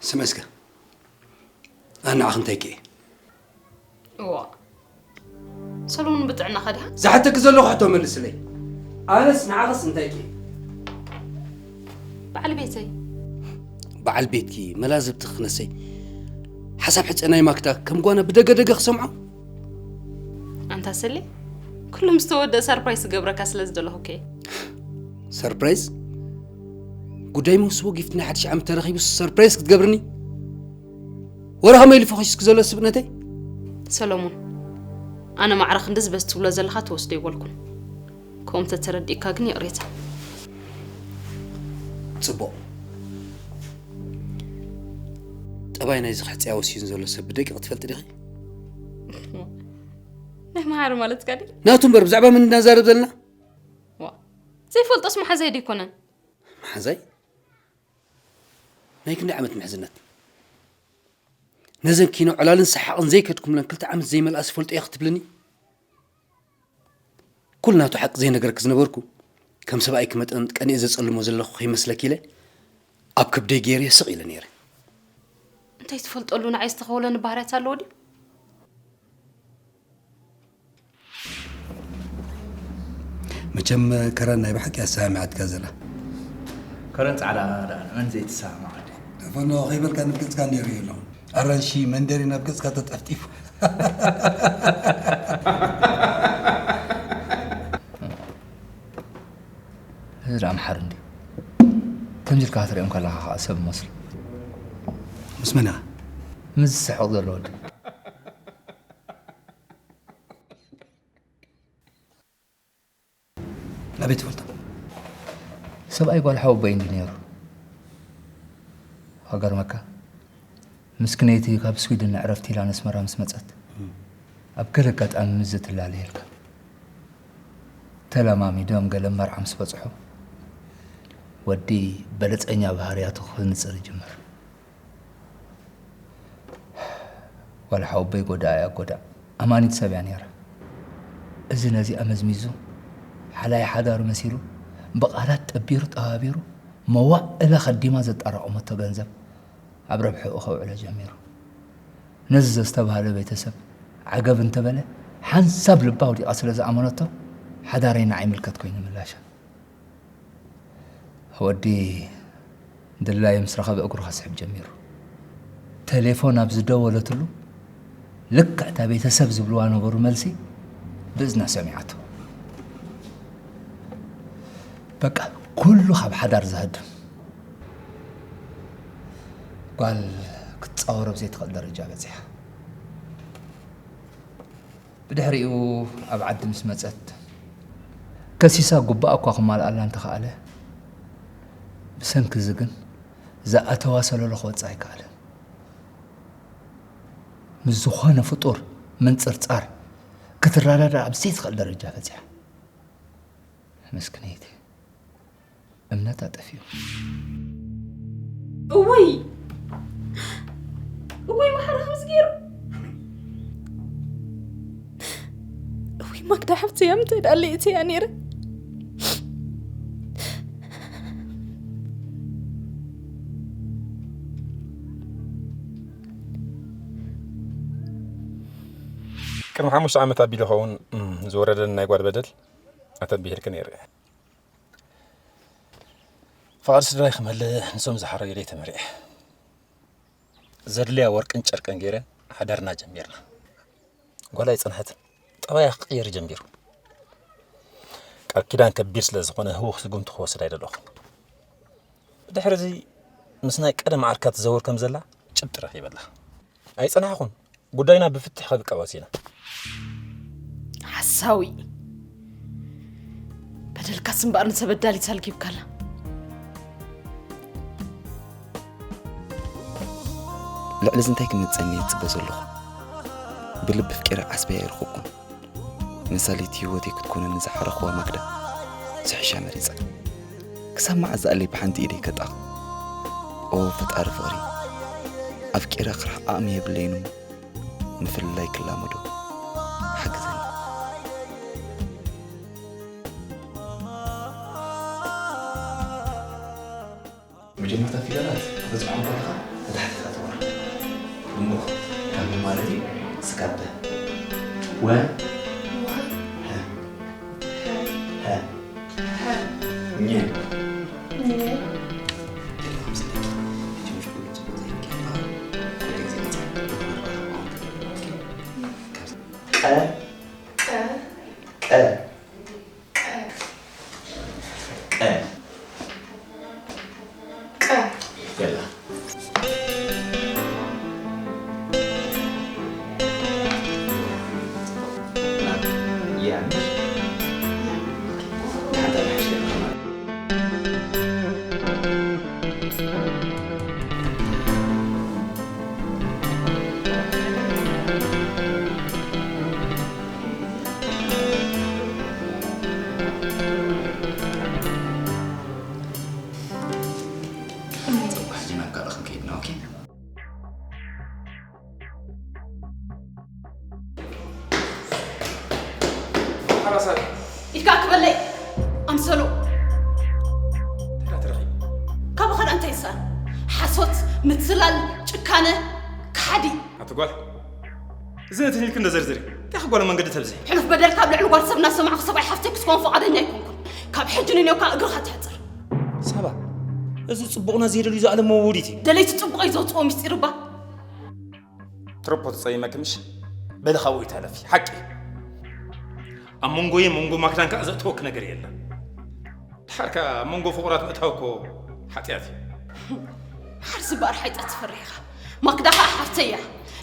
ስምዒ እስከ፣ ኣነ ንዓኺ እንታይ ክእየ? እዋ ሰሎሙን፣ ብጥዕናኻ ዲኻ? ዝሓተኪ ዘለኹ ሕቶ መልስለይ። ኣነስ ንዓኽስ እንታይ ክእየ? በዓል ቤተይ። በዓል ቤትኪ መላዝብቲ ክነሰይ፣ ሓሳብ ሕፀ ናይ ማክዳ ከም ጓና ብደገደገ ክሰምዖ። ኣንታ ሰሌ፣ ኩሉ ምስ ተወደአ ሰርፕራይዝ ክገብረካ ስለ ዝደለኹ እኮ እየ። ሰርፕራይዝ? ጉዳይ መውስቦ ጊፍት ናይ ሓድሽ ዓመት ተረኺቡ ሰርፕራይዝ ክትገብርኒ? ወረ ከመይ ኢሉ ፈኺስኪ ዘሎ ስብእነተይ? ሰሎሙን፣ ኣነ ማዕረ ክንድዚ በዚ ትብሎ ዘለኻ ትወስዶ ኣይበልኩን። ከምኡ እንተተረዲእካ ግን ይቕሬታ። ፅቡቕ። ጠባይ ናይዚ ክሕፅያ ወሲኑ ዘሎ ሰብ ብደቂቕ ትፈልጢ ዲኺ? ናይ መሓሪ ማለትካ ድዩ? ናቱ እምበር ብዛዕባ መን እናዛረብ ዘለና? ዋ፣ ዘይፈልጦስ መሓዛይ ዶ ኣይኮነን? መሓዛይ? ናይ ክንደይ ዓመት ምሕዝነት? ነዘን ኪኖ ዕላልን ሰሓቕን ዘይከድኩምለን ክልተ ዓመት ዘይመልኣስ ይፈልጦ እየ ክትብልኒ? ኩሉ ናቱ ሓቂ ዘይነገረኪ ዝነበርኩ፣ ከም ሰብኣይኪ መጠን ቀኒኤ ዘጸልሞ ዘለኹ ከይመስለኪ ኢለ ኣብ ከብደይ ገይረ ስቕ ኢለ ነይረ። እንታይ ትፈልጠሉ ንዓይ ዝተኸወለኒ ባህርያት ኣለዎ ድዩ? መቸም ከረን ናይ ብሓቂ ኣሰማሚዓትካ ዘላ። ከረን ጻዕዳ ደኣ መን ዘይትሰማማዕ ኣደ። ፈኖ ከይበልካ ንገጽካ እንዲዮ ርእዮ ኣለኹ። ኣራንሺ መንደሪ ናብ ገጽካ ተጠፍጢፉ። እዚ ደኣ መሓሪ እንድዩ። ከምዚ ኢልካ ክትሪኦም ከለኻ ከዓ ሰብ ይመስሉ። ምስ መን ኢኻ? ምስ ዝስሕቕ ዘሎ ወዲ። ኣበይ ትፈልጦ? ሰብኣይ ጓል ሓወቦይ እንድዩ ነይሩ። ከገርመካ ምስክነይቲ ካብ ስዊድን ንዕረፍቲ ኢላ ነስመራ ምስ መጸት ኣብ ገለ ኣጋጣሚ ምስ ዝትላለየልካ ተለማሚዶም ገለ መርዓ ምስ በጽሑ ወዲ በለጸኛ ባህርያቱ ክነጽር ይጅምር። ዋላ ሓወቦይ ጎዳኣ እያ ጎዳእ ኣማኒት ሰብ እያ ነይራ። እዚ ነዚኣ መዝሚዙ ሓላይ ሓዳሩ መሲሉ ብቓላት ጠቢሩ ጠባቢሩ መዋእላ ከዲማ ዘጣራቐመቶ ገንዘብ ኣብ ረብሕኡ ከውዕሎ ጀሚሩ። ነዚ ዘስተብሃለ ቤተሰብ ዓገብ እንተበለ ሓንሳብ ልባ ኣውዲቓ ስለ ዝኣመነቶ ሓዳረይ ንዓይ ምልከት ኮይኑ ምላሻ። ወዲ ድላዩ ምስ ረኸበ እግሩ ከስሕብ ጀሚሩ። ተሌፎን ኣብ ዝደወለትሉ ልክዕ እታ ቤተሰብ ዝብልዋ ነበሩ መልሲ ብእዝና ሰሚዓቶ። በቃ ኩሉ ካብ ሓዳር ዝሃድም ጓል ክትፃወሮ ኣብ ዘይትኽእል ደረጃ በፂሓ። ብድሕሪኡ ኣብ ዓዲ ምስ መጸት ከሲሳ ጉባኣ እኳ ክማልኣላ እንተኸኣለ ብሰንኪ እዚ ግን ዝኣተዋ ሰለሎ ክወጽእ ኣይከኣለን። ምስ ዝኾነ ፍጡር ምንጽርጻር ክትረዳዳእ ኣብ ዘይትኽእል ደረጃ በጺሓ። ምስክነይቲ እምነታ ጠፊኡ። እውይ እውይ ማሕራ ከምዚ ገይሩ። እውይ ማክዳ ሓፍተይ ኣምተይ ዳለይ እቲ እያ ነይረ። ቅድሚ ሓሙሽተ ዓመት ኣቢሉ ኸውን ዝወረደኒ ናይ ጓል በደል ኣተንቢሄልኪ ነይረ። ፍቓድ ስድራይ ክመልእ ንሶም ዝሓረዩለይ ተመሪዐ። ዘድልያ ወርቅን ጨርቅን ገይረ ሓዳርና ጀሚርና። ጓል ኣይጸንሐትን። ጠባያ ክቕየር ጀሚሩ። ቃል ኪዳን ከቢድ ስለ ዝኾነ ህውኽ ስጉምቲ ክወስድ ኣይደለኹ። ብድሕሪ እዚ ምስ ናይ ቀደም ዓርካ ትዘውር ከም ዘላ ጭብጢ ረኺበላ። ኣይጸናሕኹን። ጉዳይና ብፍትሕ ከብቅዕ ወሲና። ሓሳዊ ኣስ እምበኣር ንሰብ ኣዳሊት ኣልጊብካላ። ልዕሊ እዚ እንታይ ክመጸኒ እየ ዝጽበ ዘለኹ? ብልቢ ኣፍቂረ ዓስበይ ኣይረኸብኩን። መሳለይቲ ህይወተይ ክትኮነኒ ዝሓረኽዋ ማክዳ ዝሕሻ መሪጸ። ክሳብ መዓስ ዝኣለይ ብሓንቲ ኢደይ ከጣቕ? ኦ ፈጣሪ ፍቕሪ፣ ኣፍቂረ ክርሕቕ ዓቕሚ የብለይን እሞ፣ ምፍልላይ ክላመዶ ሓግዘኒ። መጀመርታ ፊደላት ክትበጽሖም ከለኻ ንታሕቲ ኢኻ ትወርድ። ድሙቕ፣ ካብ ብ ማለት እዩ። ስጋብ በ። ወ። ሀ። ሀ። ሀ። ሀ። ኘ። ኘ። ቀ። ቀ። ቀ። ቀ። ቀ። የላ። ያ። ሓንታ ምሕሽ ገርካ ማለት። ጽቡቕ፣ ሕጂ ናብ ካልእ ክንከይድ ኢና፣ ኦኬ? ሓራሳይ። ኢልካ ክበለይ ኣምሰሉ። ተራ ተረኺቡ። ካባኻ ደኣ እንታይ ይስኣን? ሓሶት፣ ምትላል፣ ጭካነ፣ ከሓዲ። ኣቲ ጓል፣ እዚ ነቲ ኢልክ እንደ ዘርዝሪ፣ እንታይ ጓል መንገዲ ተብዝሒ? ሕሉፍ በደልካ ኣብ ልዕሊ ጓል ሰብ እናሰማዕኩ ሰብኣይ ሓፍተይ ክትኮን ፍቓደኛ ኣይኮንኩን። ካብ ሕጂ ንኔውካ እግርኻ ትሕጽር። ሳባ፣ እዚ ጽቡቕና ዘየደልዩ ዝኣለመዎ ውዲት እዩ። ደለይቲ ጽቡቐይ ዘውጽኦ ምስጢር እባ። ትሮፖ ትጸይመኪ ምሽ? በሊ ካብኡ ይተለፊ፣ ሓቂ። ኣብ መንጎየ መንጎ ማክዳን ከኣ ዘእተወኪ ነገር የለን። ድሓር ከኣ ኣብ መንጎ ፍቑራት ምእታው እኮ ሓጢኣት እዩ። ድሓር ዝባር ሓይጠት ትፈርሕ ኢኻ። ማክዳ ከኣ ሓፍተይ እያ።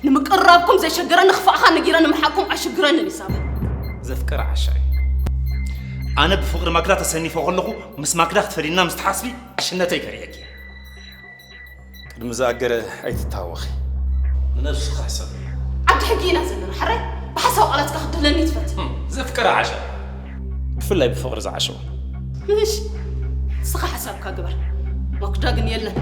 ንምቅርራብኩም ዘይሸገረኒ ክፋእኻ ነጊረ ንምርሓቕኩም ኣይሽግረንን እዩ ሳባ። ዘፍቀረ ዓሻ እዩ። ኣነ ብፍቕሪ ማክዳ ተሰኒፈ ከለኹ ምስ ማክዳ ክትፈድይና ምስ ትሓስቢ ዕሽነተይ ከርእየኪ። ቅድሚ ዝኣገረ ኣይትታወኺ። ንነብስኻ ሕሰብ። ዓዲ ሕጊ ኢና ዘለና፣ ሕራይ ብሓሳብ ቃላትካ ክትድህለኒ ትፈትን። ህም፣ ዘፍቀረ ዓሻ። ብፍላይ ብፍቕሪ ዝዓሸወ። ምሽ፣ ንስኻ ሓሳብካ ግበር። ማክዳ ግን የለን።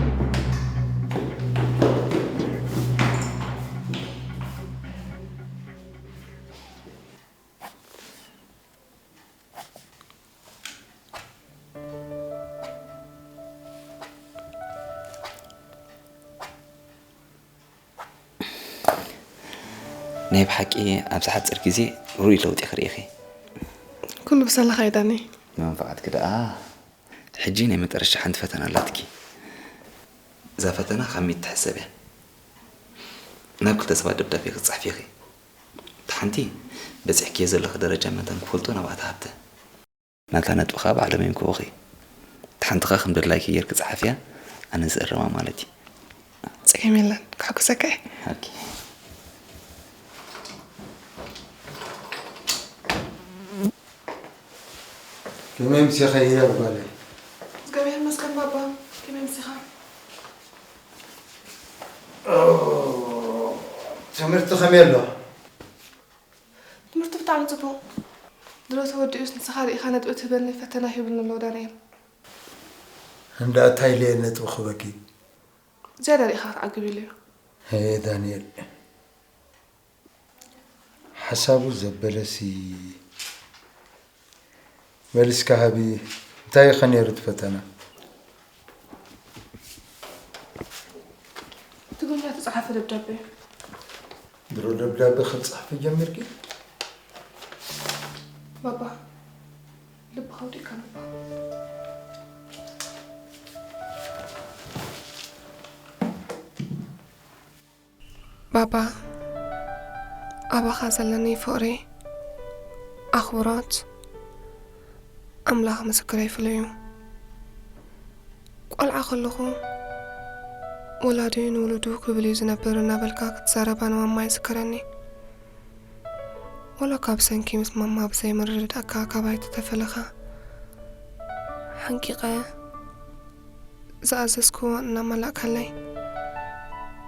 ናይ ብሓቂ ኣብዚ ሓጺር ግዜ ርኡይ ለውጢ ክርኢ ኢኺ። ኩሉ ብሰላኻ እዩ ዳኒ። ንመንፈዓትኪ ደኣ። ሕጂ ናይ መጠረሻ ሓንቲ ፈተና ኣላትኪ። እዛ ፈተና ካብ ሚእቲ ትሕሰብ እያ። ናብ ክልተ ሰባት ደብዳቤ ክትጽሕፊ ኢኺ። እታ ሓንቲ በጺሕክዮ ዘለኺ ደረጃ መታን ክፈልጦ ናብኣ ትሃብተ። ናታ ነጥቢ ከኣ ባዕሎም ይንክፉኺ። እታ ሓንቲ ከኣ ከም ደላይኪ ጌርኪ ጸሓፍያ፣ ኣነ ዝእርማ ማለት እዩ። ጸገም የለን፣ ክሕጉሰካ እየ። ኦኬ። ከመይ ምሲኻ ህያብ ጓለይ? እግዚኣብሔር ይመስገን ባባ፣ ከመይ ምሲኻ? ኦ፣ ትምህርቲ ከመይ ኣሎ? ትምህርቲ ብጣዕሚ ጽቡቕ። ድሮ ተወዲኡስ ንስኻ ርኢኻ ነጥቢ ትህበኒ ፈተና ሂቡኒ ኣሎ ዳንኤል። እንዳ እንታይ ኢለ ነጥቢ ክህበኪ? ዝያዳ ርኢኻ ክትዓግብ ኢሉ እዩ። ሄ ዳንኤል፣ ሓሳቡ ዘበለሲ መሊስካ ሃቢ። እንታይ ኢኸ ነይሩ እቲ ፈተና? ትግርኛ ተጻሓፈ ደብዳቤ። ድሮ ደብዳቤ ክትጽሕፊ ጀሚርኪ? ባባ፣ ልብኻ ኣውዲእካ ነባ። ባባ፣ ኣባኻ ዘለኒ ፍቕሪ፣ ኣኽብሮት፣ ኣምላኽ ምስክረይ ፍሉይ እዩ። ቆልዓ ከለኹ ወላዲ ንውሉዱ ክብል እዩ ዝነብር እናበልካ ክትዛረባ ንማማ ይዝከረኒ። ወላ ካብ ሰንኪ ምስ ማማ ብዘይ ምርድዳእካ ካባይ ተተፈለኻ፣ ኣንቂቐ ዝኣዘዝክዎ እናመላእካለይ፣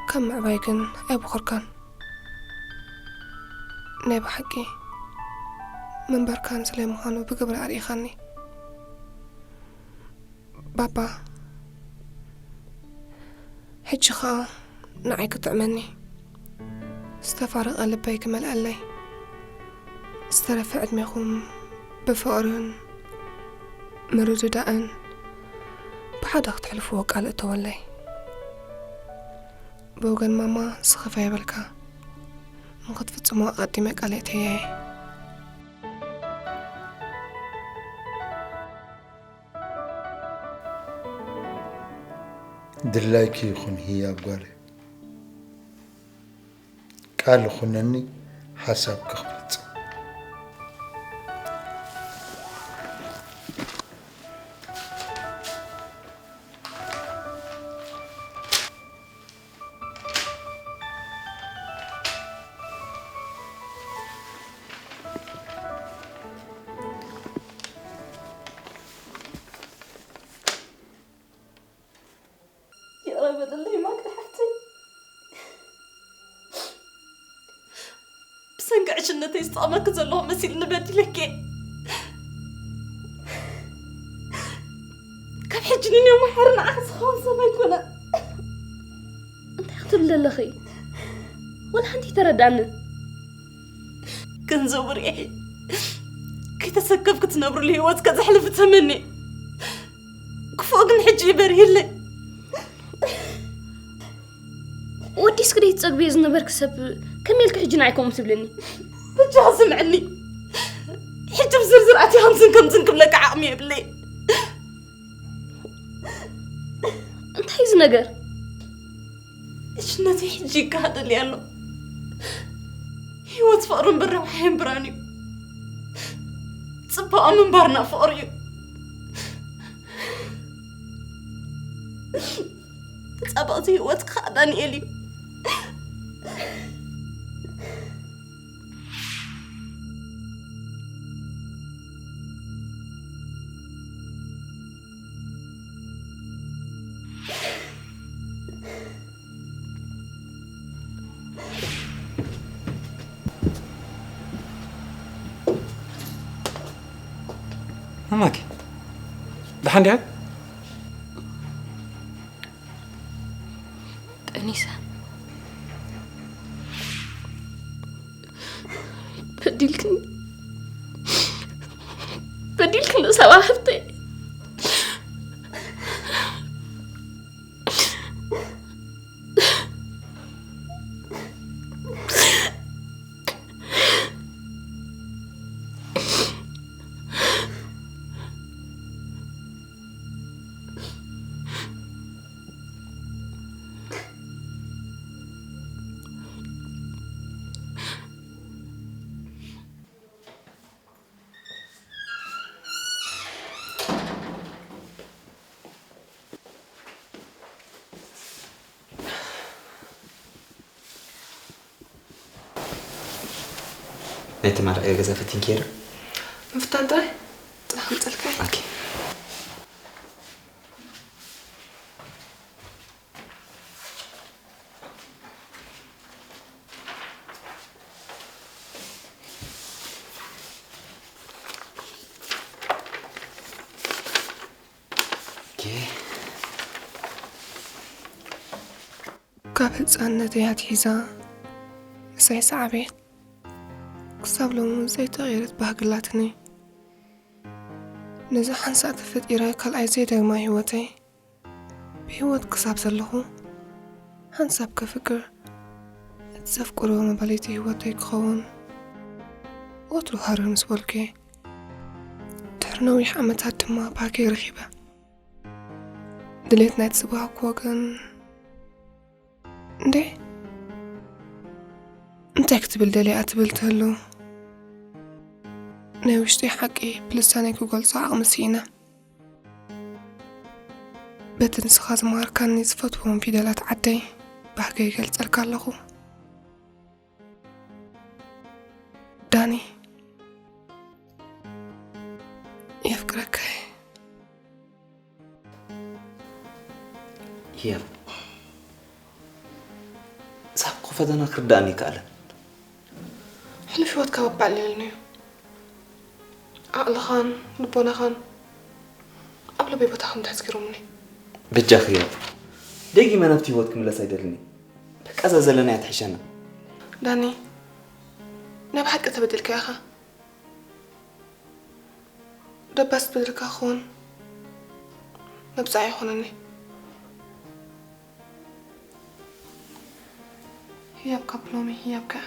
ካብ ምዕባይ ግን ኣይቦኸርካን። ናይ ብሓቂ ምንባርካ ንስለይ ምዃኑ ብግብሪ ኣርኢኻኒ። ባባ፣ ሕጂ ኸኣ ንዓይ ክጥዕመኒ፣ ዝተፋረቐ ልበይ ክመልኣለይ፣ ዝተረፈ ዕድሜኹም ብፍቕርን ምርድዳእን ብሓደ ክትሕልፍዎ ቃል እተወለይ። ብወገን ማማ ዝኸፈ የብልካ፣ ንኽትፍጽሞ ኣቐዲመ ቃል እተየ። ድላይኪ ይኹን ህያብ ጓለይ። ቃል ይኹነኒ ሓሳብኪ ክፍጽም። ይቕረ በልለይ ማክዳ ሓፍተይ። ብሰንኪ ዕሽነተይ ዝጠቕመኪ ዘለኹ መሲልኒ በዲለኪ። ካብ ሕጂ ንኔው መሓሪ ንዓኺ ዝኸውን ሰብ ኣይኮነ። እንታይ ክትብሊ ዘለኺ? ወላ ሓንቲ ኣይተረዳንን። ገንዘቡ ርኢኺ ከይተሰከፍኪ ትነብርሉ ህይወት ከዘሕልፊ ተመኒ። ክፉእ ግን ሕጂ እዩ በሪህለይ። ወዲስኪ ደይትጸግብዮ ዝነበርኪ ሰብ ከመይ ኢልኪ ሕጂ ንዓይ ከምኡ ትብልኒ? በጃኺ ስምዕኒ። ሕጂ ብዝርዝር ኣትየ ከምዝን ከምዝን ክብለኪ ዓቕሚ የብለይ። እንታይ እዚ ነገር? እሽነተይ ሕጂ ይከሃደል ኣሎ። ህይወት ፍቕሪ እምበር ረብሓ የንብራን እዩ። ጽባቐ ምንባርና ፍቕሪ እዩ። ተጻባእቲ ህይወት ከዓ ዳንኤል እዩ። ማማኪ፣ ደሓን ዲያ? ጠኒሰ። በዲልክኒ፣ በዲልክኒ ሰባ ሓፍተይ። ናይቲ መርዓ ገዛ ፈቲንኪ ዶ? ምፍታን ጥራይ። ጽናሕ ምጸልካ። ኦኬ። ኦኬ። ካብ ህጻንነተይ ኣትሒዛ ምሳይ ሰዓበት ክሳብ ሎሚ ዘይተቐየረት ባህጊ ኣላትኒ። ነዚ ሓንሳእ ተፈጢረ ካልኣይ ዘይደግማ ህይወተይ ብህይወት ክሳብ ዘለኹ ሓንሳብ ከፍቅር እቲ ዘፍቅሮ መባልይቲ ህይወተይ ክኸውን ወትሩ ሃረር ምስ በልኩ እየ። ድሕሪ ነዊሕ ዓመታት ድማ ባህገይ ረኺበ። ድሌት ናይቲ ዝበሃግኩ ወገን እንዴ እንታይ ክትብል ደልያ ትብል ተሎ ናይ ውሽጠይ ሓቂ ብልሳነይ ክገልጾ ዓቕሚ ስኢነ። በቲ ንስኻ ዝመሃርካኒ ዝፈትዎም ፊደላት ዓደይ ባህገይ ይገልጸልካ ኣለኹ። ዳኒ፣ የፍቅረካ እየ። ህያብ፣ ሳብ እኮ ፈተና ክርዳእኒ ይከኣለን። ሕሉፍ ህይወትካ በባዕለለኒ እዩ። ዓቕልኻን ልቦናኻን ኣብ ልበይ ቦታ ከም ትሕዝ ገይሮምኒ። በጃኺ ህያብ፣ ደጊመ ናብቲ ህይወት ክምለስ ኣይደልን እየ። በቃ እዛ ዘለናያ ትሕሸና። ዳኒ፣ ናይ ብሓቂ ተበዲልካ ኢኻ። ደባስ በደልካ ክኸውን መብጽዓ ይኾነኒ። ህያብ ካብ ሎሚ ህያብ ከኣ።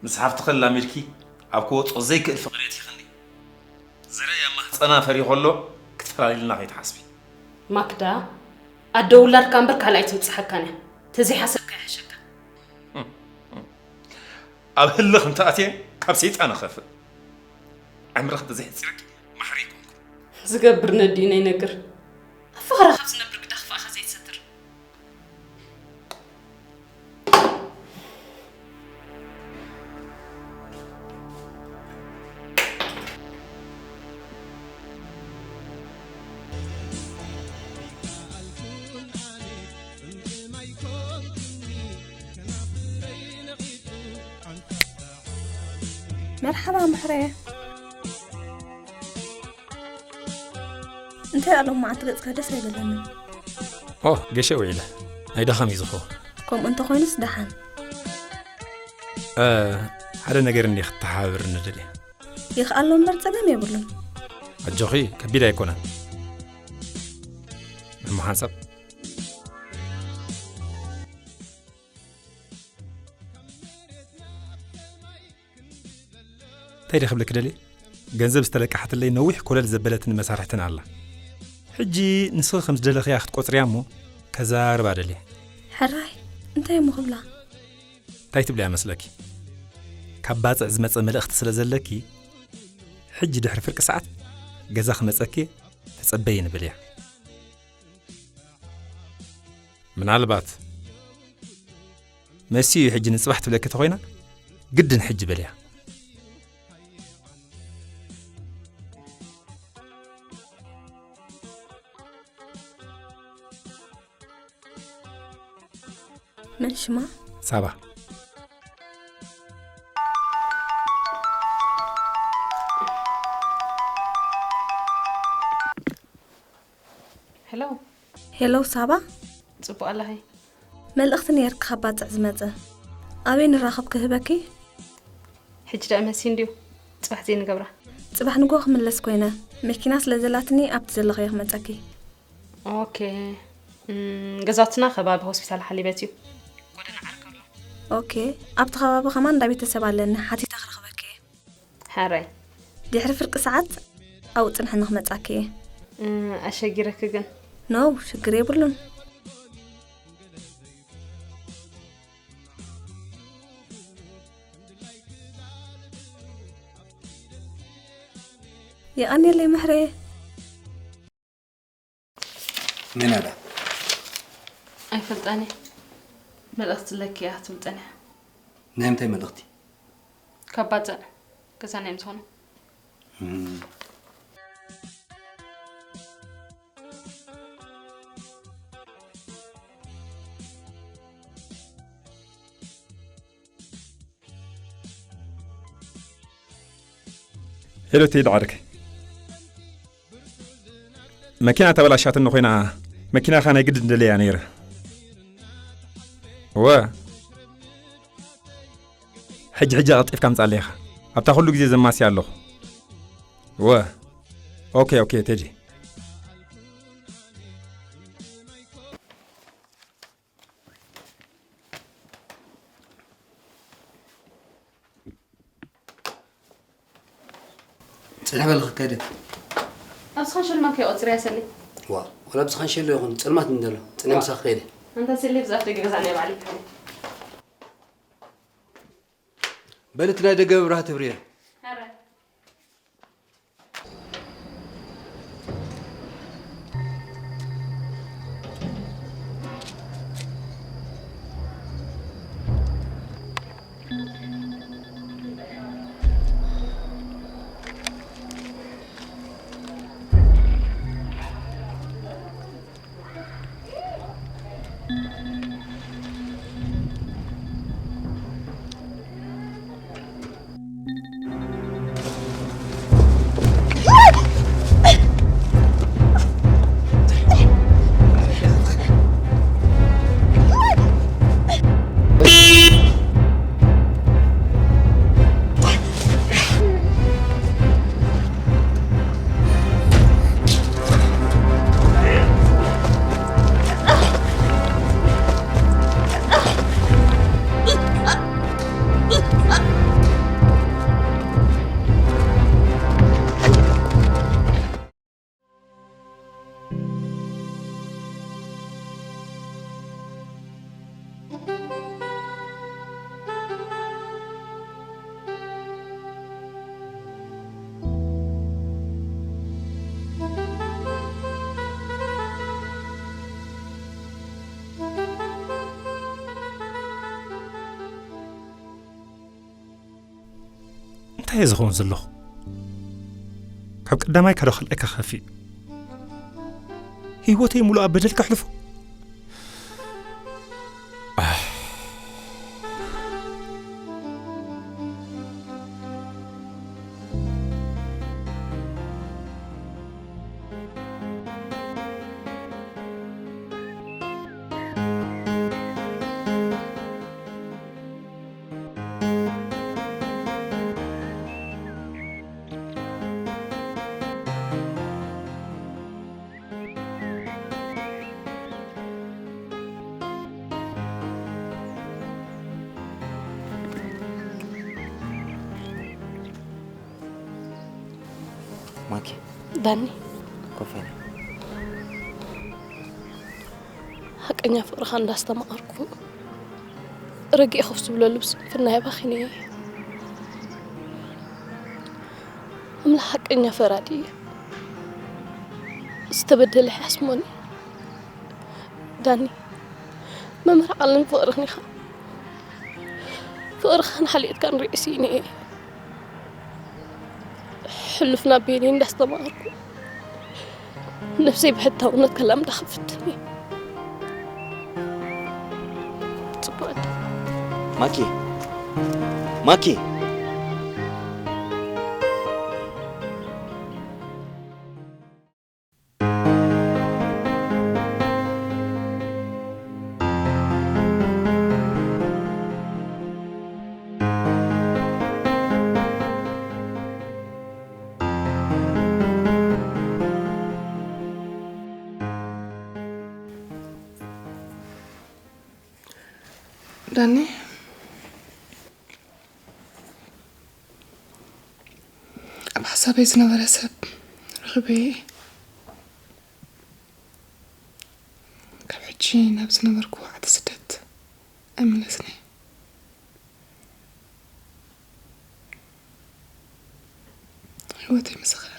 ምስ ሓፍትኺ ኣላሚድኪ ኣብ ክወጾ ዘይክእል ፍቕሪ የእቲኽኒ። ዝርእ ኣብ ማህጸና ፈርዩ ከሎ ክትፈላልይልና ከይትሓስቢ። ማክዳ፣ ኣደ ውላድካ እምበር ካልእ ኣይትብጽሓካን እያ። ተዘይሓሰብካ ይሕሸካ። ኣብ ህልኽ እንተኣትየ ካብ ሰይጣን እኸፍእ። ዕምርኺ ተዘይሕጺረኪ ማሕሪ ኣይኮንኩን። ዝገብር ነዲኡ ነይነግር። ኣብ ፍቕሪ ካብ ዝነብር ግዳ ክፋእኻ ዘይትሰትር። መርሓባ ምሕሬ። እንታይ ኣሎ መዓልቲ ገጽካ ደስ ኣይበለንን። ኦ፣ ገሸ ውዒለ። ናይ ድኻም እዩ ዝኸውን። ከምኡ እንተኾይኑስ ደሓን። እ፣ ሓደ ነገር እንዲ ክትተሓባበርኒ ደልየ። ይኽኣሎ እምበር ጸገም የብሉን። ኣጆኺ፣ ከቢድ ኣይኮነን። እሞ ሓንሳብ እንታይ ደኽብለኪ ደልየ? ገንዘብ ዝተለቀሓትለይ ነዊሕ ኮለል ዘበለትን መሳርሕትን ኣላ። ሕጂ ንስኺ ከም ዝደለኽያ ክትቆጽርያ እሞ ከዛርባ ደልየ። ሕራይ፣ እንታይ እሞ ክብላ? እንታይ ትብልያ መስለኪ? ካብ ባጽዕ ዝመጸ መልእኽቲ ስለ ዘለኪ፣ ሕጂ ድሕሪ ፍርቂ ሰዓት ገዛ ክመጸኪ ተጸበይኒ በልያ። ምናልባት መሲዩ ሕጂ ንጽባሕ ትብለኪ ተኾይና፣ ግድን ሕጂ በልያ። መን ሽማ? ሳባ። ሄሎ። ሄሎ ሳባ። ጽቡቕ ኣለኺ? መልእኽቲ ነይርኪ ካብ ባጽዕ ዝመጸ። ኣበይ ንራኸብ ክህበኪ? ሕጂ ደኣ መሲ እንድዩ። ጽባሕ ዘይንገብራ። ጽባሕ ንግሆ ክምለስ ኮይነ። መኪና ስለ ዘላትኒ ኣብቲ ዘለኽዮ ክመጸኪ። ኦኬ። እም፣ ገዛውትና ከባቢ ሆስፒታል ሓሊበት እዩ። ጎደና ዓርከሎ። ኦኬ። ኣብቲ ከባቢ ከማን እንዳ ቤተሰብ ኣለኒ። ሓቲተ ክረኽበኪ እየ። ሕራይ። ድሕሪ ፍርቂ ሰዓት ኣብኡ ጽንሕኒ ክመጻኪ እየ። እ፣ ኣሸጊረኪ ግን? ኖው፣ ሽግር የብሉን። የቐንየለይ ምሕሬ። መን ኣላ? ኣይፈልጣን እየ። መልእኽቲ ኣለኪ እያ ክትብል ጸኒሓ። ናይ ምንታይ መልእኽቲ? ካብ ባጽዕ። ገዛና እዮም ዝኾኑ። እም። ሄሎ ቴዲ ዓርከይ፣ መኪና ተበላሻትኒ ኮይና፣ መኪናኻ ናይ ግድን ደለያ ነይረ። እወ፣ ሕጂ ሕጂ ቀልጢፍካ ምጻለይ ኢኻ። ኣብታ ኩሉ ግዜ ዘማስያ ኣለኹ። እወ። ኦኬ ኦኬ ቴዲ። ጽንሕ በል ክከደ። ኣብዚ ኻንሸሎ መን ከይቆጽር እያ ሰኒ? ዋ፣ ወላ ኣብዚ ኻንሸሎ ይኹን ጸልማት እንደሎ። ጽንሕ ምሳኺ ከይደ። ኣንታ ሰሊ ብዛፍ ደገ ገዛ ናይ ባዕሊ ይከደ። በል እቲ ናይ ደገ መብራህቲ ኣብርየ። ኧረ። እንታይ እየ ዝኸውን ዘለኹ? ካብ ቀዳማይ ካብ ካልኣይ ከኸፊእ፣ ህይወተይ ሙሉእ ኣብ በደል ከሕልፎ? ኣህ። ማኪ። ዳኒ። ኮፍ በል። ሓቀኛ ፍቕርኻ እንዳስተማቐርኩ፣ ረጊኤ ኮፍ ዝብለሉ ብስንፍናይ ኣባኺነዮ። ኣምላኽ ሓቀኛ ፈራዲ እዩ። ዝተበደለ ይሓስሞኒ። ዳኒ፣ መምህር ዓለም ፍቕርኽን ኢኻ። ፍቕርኻን ሓልዮትካን ርእዩ ስኢነዮ እየ። ሕሉፍ ናብ ቤኒ እንዳስተማቐርኩ፣ ነብሰይ ብሕታውነት ከላምዳ ክፍትን እየ። ጽቡቕ። ማኪ፣ ማኪ። ዳኒ፣ ኣብ ሓሳበይ ዝነበረ ሰብ ረኺበ እየ። ካብ ሕጂ ናብ ዝነበርኩዎ ዓዲ ስደት ኣይምለስን እየ። ህይወተይ ምሳኺ እያ።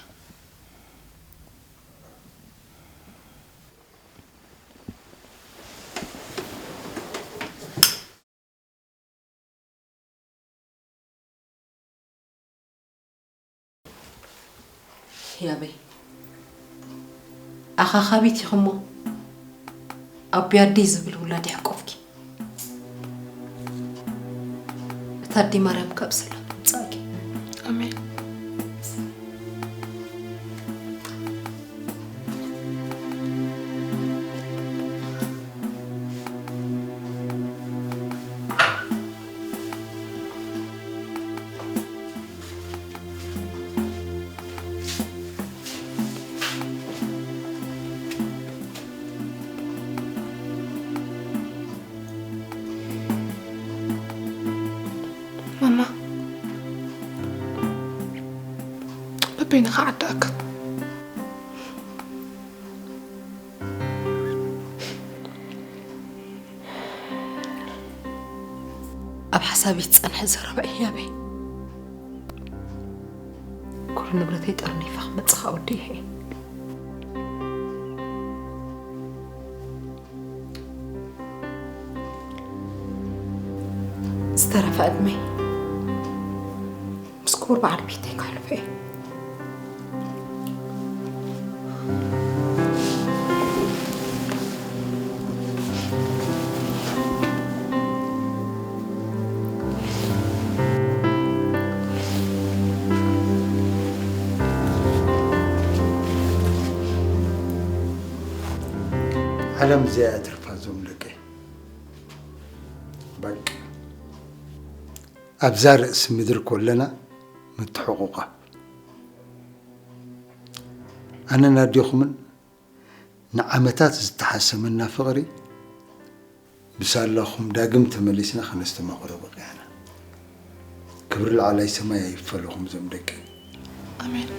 ያበይ፣ ኣኻኻቢት ኢኹሞ፣ ኣብ ኣደይ ዝብል ውላድ ይሕቆፍኪ። እታ ኣዲ ማርያም ካብ ሰላም ትምጻእኪ። ኣሜን። ንኸዓዳካ። ኣብ ሓሳብ ይጸንሐ ዘረባ ህያበይ። ኩሉ ንብረተይ ጠርኒፈ ክመጽእ ከኣ ወዲኤ። ዝተረፈ ዕድመይ ምስ ክቡር በዓል ቤተይ ከሕልፎ እየ። ዓለም እዚኣ እያ ትርፋ እዞም ደቀይ። በቃ ኣብዛ ርእሲ ምድሪ ኮለና ምትሕቑቓፍ። ኣነን ኣዴኹምን ንዓመታት ዝተሓሰመና ፍቕሪ ብሳላኹም ዳግም ተመሊስና ከነስተማቕሮ በቒዕና። ክብሪ ላዕላይ ሰማይ ኣይፈለኹም እዞም ደቂ። ኣሜን።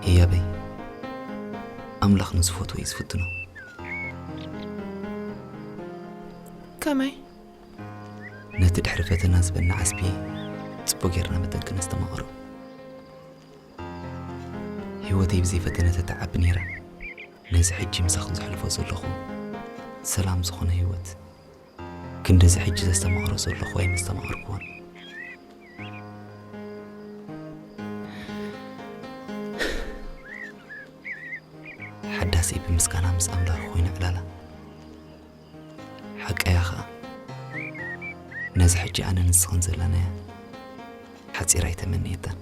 ህያበይ፣ ኣምላኽ ንዝፈትዎ እዩ ዝፍትኖ። ከመይ? ነቲ ድሕሪ ፈተና ዝበና ዓስቢ ጽቡቕ ጌርና መጠን ክነስተማቕሮ። ህይወተይ ብዘይ ፈተነ ተተዓቢ ነይራ። ነዚ ሕጂ ምሳኹም ዘሕልፎ ዘለኹ ሰላም ዝኾነ ህይወት፣ ክንድዚ ሕጂ ዘስተማቕሮ ዘለኹ ኣይመስተማቕርክዎን። ሓዳስ ብምስጋና ምስ ኣምላኽ ኮይኑ ዕላላ። ሓቀያ ኸኣ፣ ነዚ ሕጂ ኣነ ንስኽን ዘለናያ ሓጺር ኣይተመንየታን።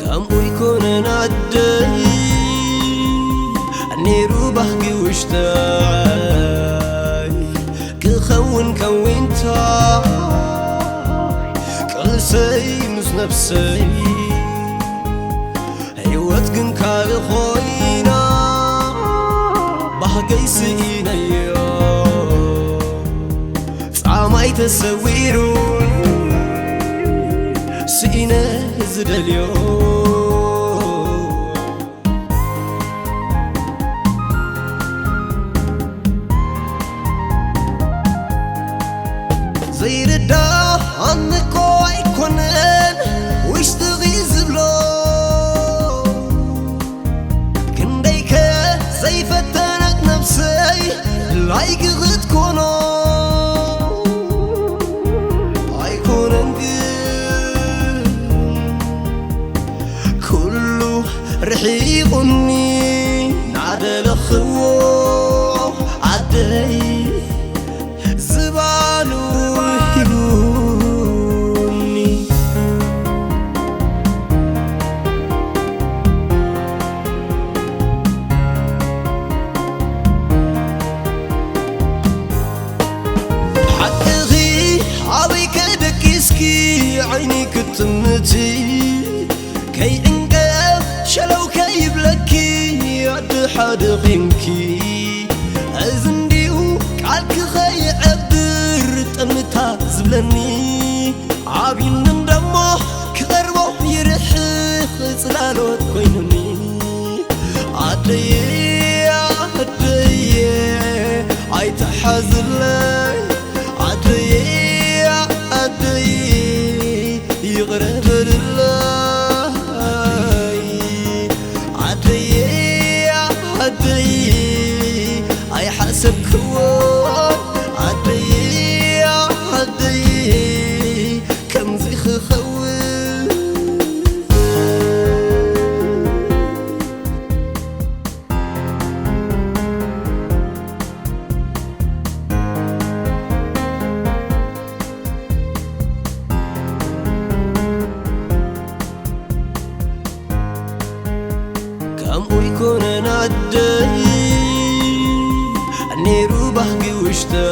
ከምኡ ይኮነን ኣደይ፣ ነይሩ ባህጊ ውሽጠይ ክኸውን ከዊንታ ቃልሰይ ምስ ነፍሰይ። ህይወት ግን ካልእ ኮይና ባህገይ ስኢነዮ። ጻማይ ተሰዊሩ ስኢነ ዝደልዮ። ዘይርዳኣኒ እኮ ኣይኮነን ውሽጥኺ ዝብሎ። ክንደይከ ዘይፈተነት ነብሰይ ላይክ ክትኮኖ። ኣይኮነን ግን ኩሉ ርሒቑኒ ናደለኽዎ ዓደይ ዝባኑ ሂቡኒ። ዓይኒ ክትጥምቲ ከይዕንቀፍ ሸለው ከይብለኪ ኣደ ሓደ ዄንኪ። እዚ እንድዩ ቃልኪ ኸይዐብር ጠምታ ዝብለኒ። ዓብዩኒ እንደሞ ክቐርቦ ይርሕቕ ጽላሎት ኮይኑኒ። ኣደየ ኣደየ ኣይትሓዝለይ ኣደየ ኣደየ ይቕረ በልለይ ኣደየ ኣደየ ኣይሓሰብክዎ ኣደየ ኣደየ ከምዚ ክኸውን። ከምኡ ይኮነን ኣደይ ነይሩ ባህጊ ውሽጠይ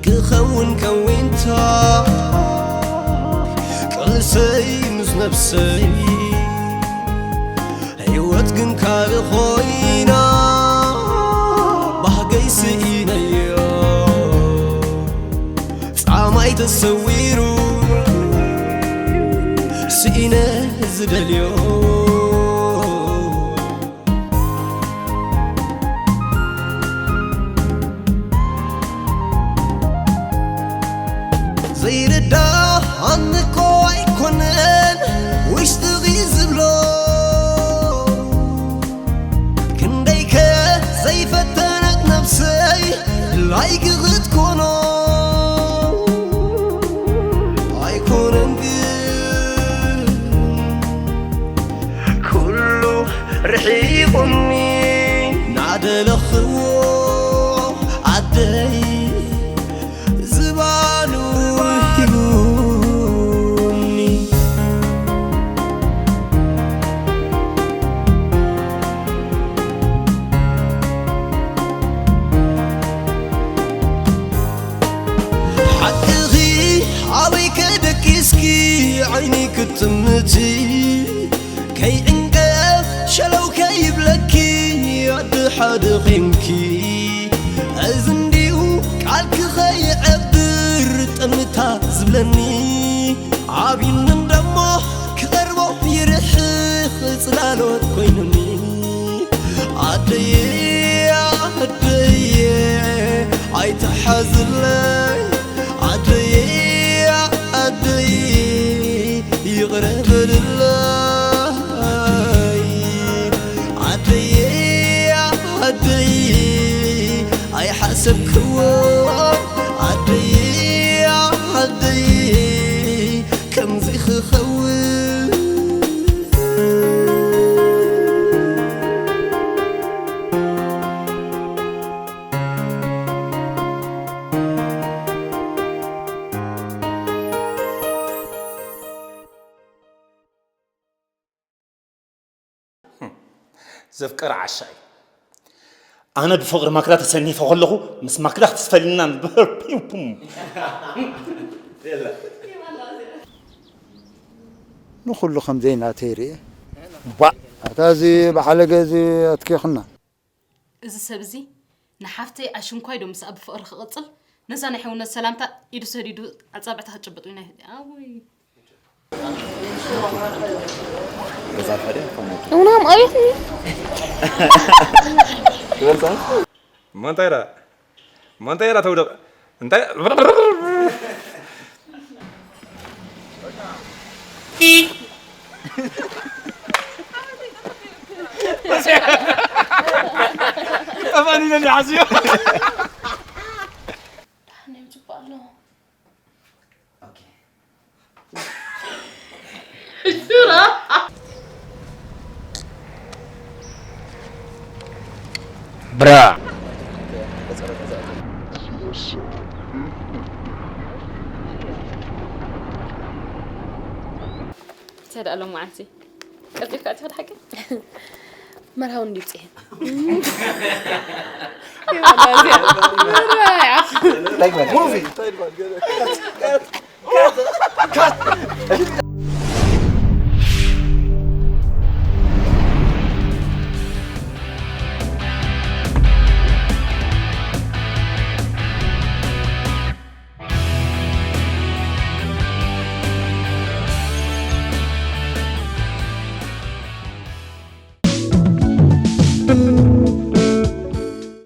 ክኸውን ከዊንታ ቃልሰይ ምስ ነብሰይ ህይወት ግን ካልእ ኮይና ባህገይ ስኢነዮ ጻማይ ተሰዊሩ ስኢነ ዝደልዮ ዘይርዳኣኒ እኮ ኣይኮነን ውሽጥኺ ዝብሎ ክንደይከ ዘይፈተነት ነብሰይ ላይክ ክትኮኖ ኣይኮነን ግን ኩሉ ርሒቑኒ ናደለኽዎ ኣደይ ዝባኑ ሂቡኒ። ሓቅኺ ኣበይ ከደቂስኪ ዓይኒ ክትጥምቲ ከይዕንቀፍ ሸለው ከይብለኪ ኣደ ሓደ ዄንኪ እዚ እንድዩ ቃልኪ ኸይዐብር ጠምታ ዝብለኒ ዓብዩኒ እንደሞ ክቐርቦ ይርሕቕ ጽላሎት ኮይኑኒ ኣደየ ኣደየ ኣይትሓዝለይ ኣደየ ኣደየ ይቕረ በልለይ ኣደየ ኣደየ ኣይሓሰብክዎ ኣደየ ኣደየ ከምዚ ክኸውን ዘፍቀረ ዓሻ እዩ። ኣነ ብፍቕሪ ማክዳ ተሰኒፈ ከለኹ ምስ ማክዳ ክትስፈልልና ንብህር ፒው ፑም። ንኹሉ ከም ዘይናተይ ርእየ ባእ ኣታ እዚ ብሓለገ እዚ ኣትኪኽና። እዚ ሰብ እዚ ንሓፍተይ ኣሽንኳይ ዶ ምስኣ ብፍቕሪ ክቕጽል ነዛ ናይ ሕውነት ሰላምታ ኢዱ ሰዲዱ ኣጻብዕታ ክጭብጥ ኢና ኣውይ እውናም ኣቤት እሞ እንታይ ኢላ እሞ እንታይ ኢላ ተውድቕ እንታይ ጠፋኒነ እንዲ ሓስዮ ደሓን እዮም ፅቡቅ ኣለዎ ብራ እንታይ ደኣ ሎም መዓልቲ ቀልጢፍካ ትኸድ ሓቂ መርሃዊ እንዲብፅሐ ሞቪ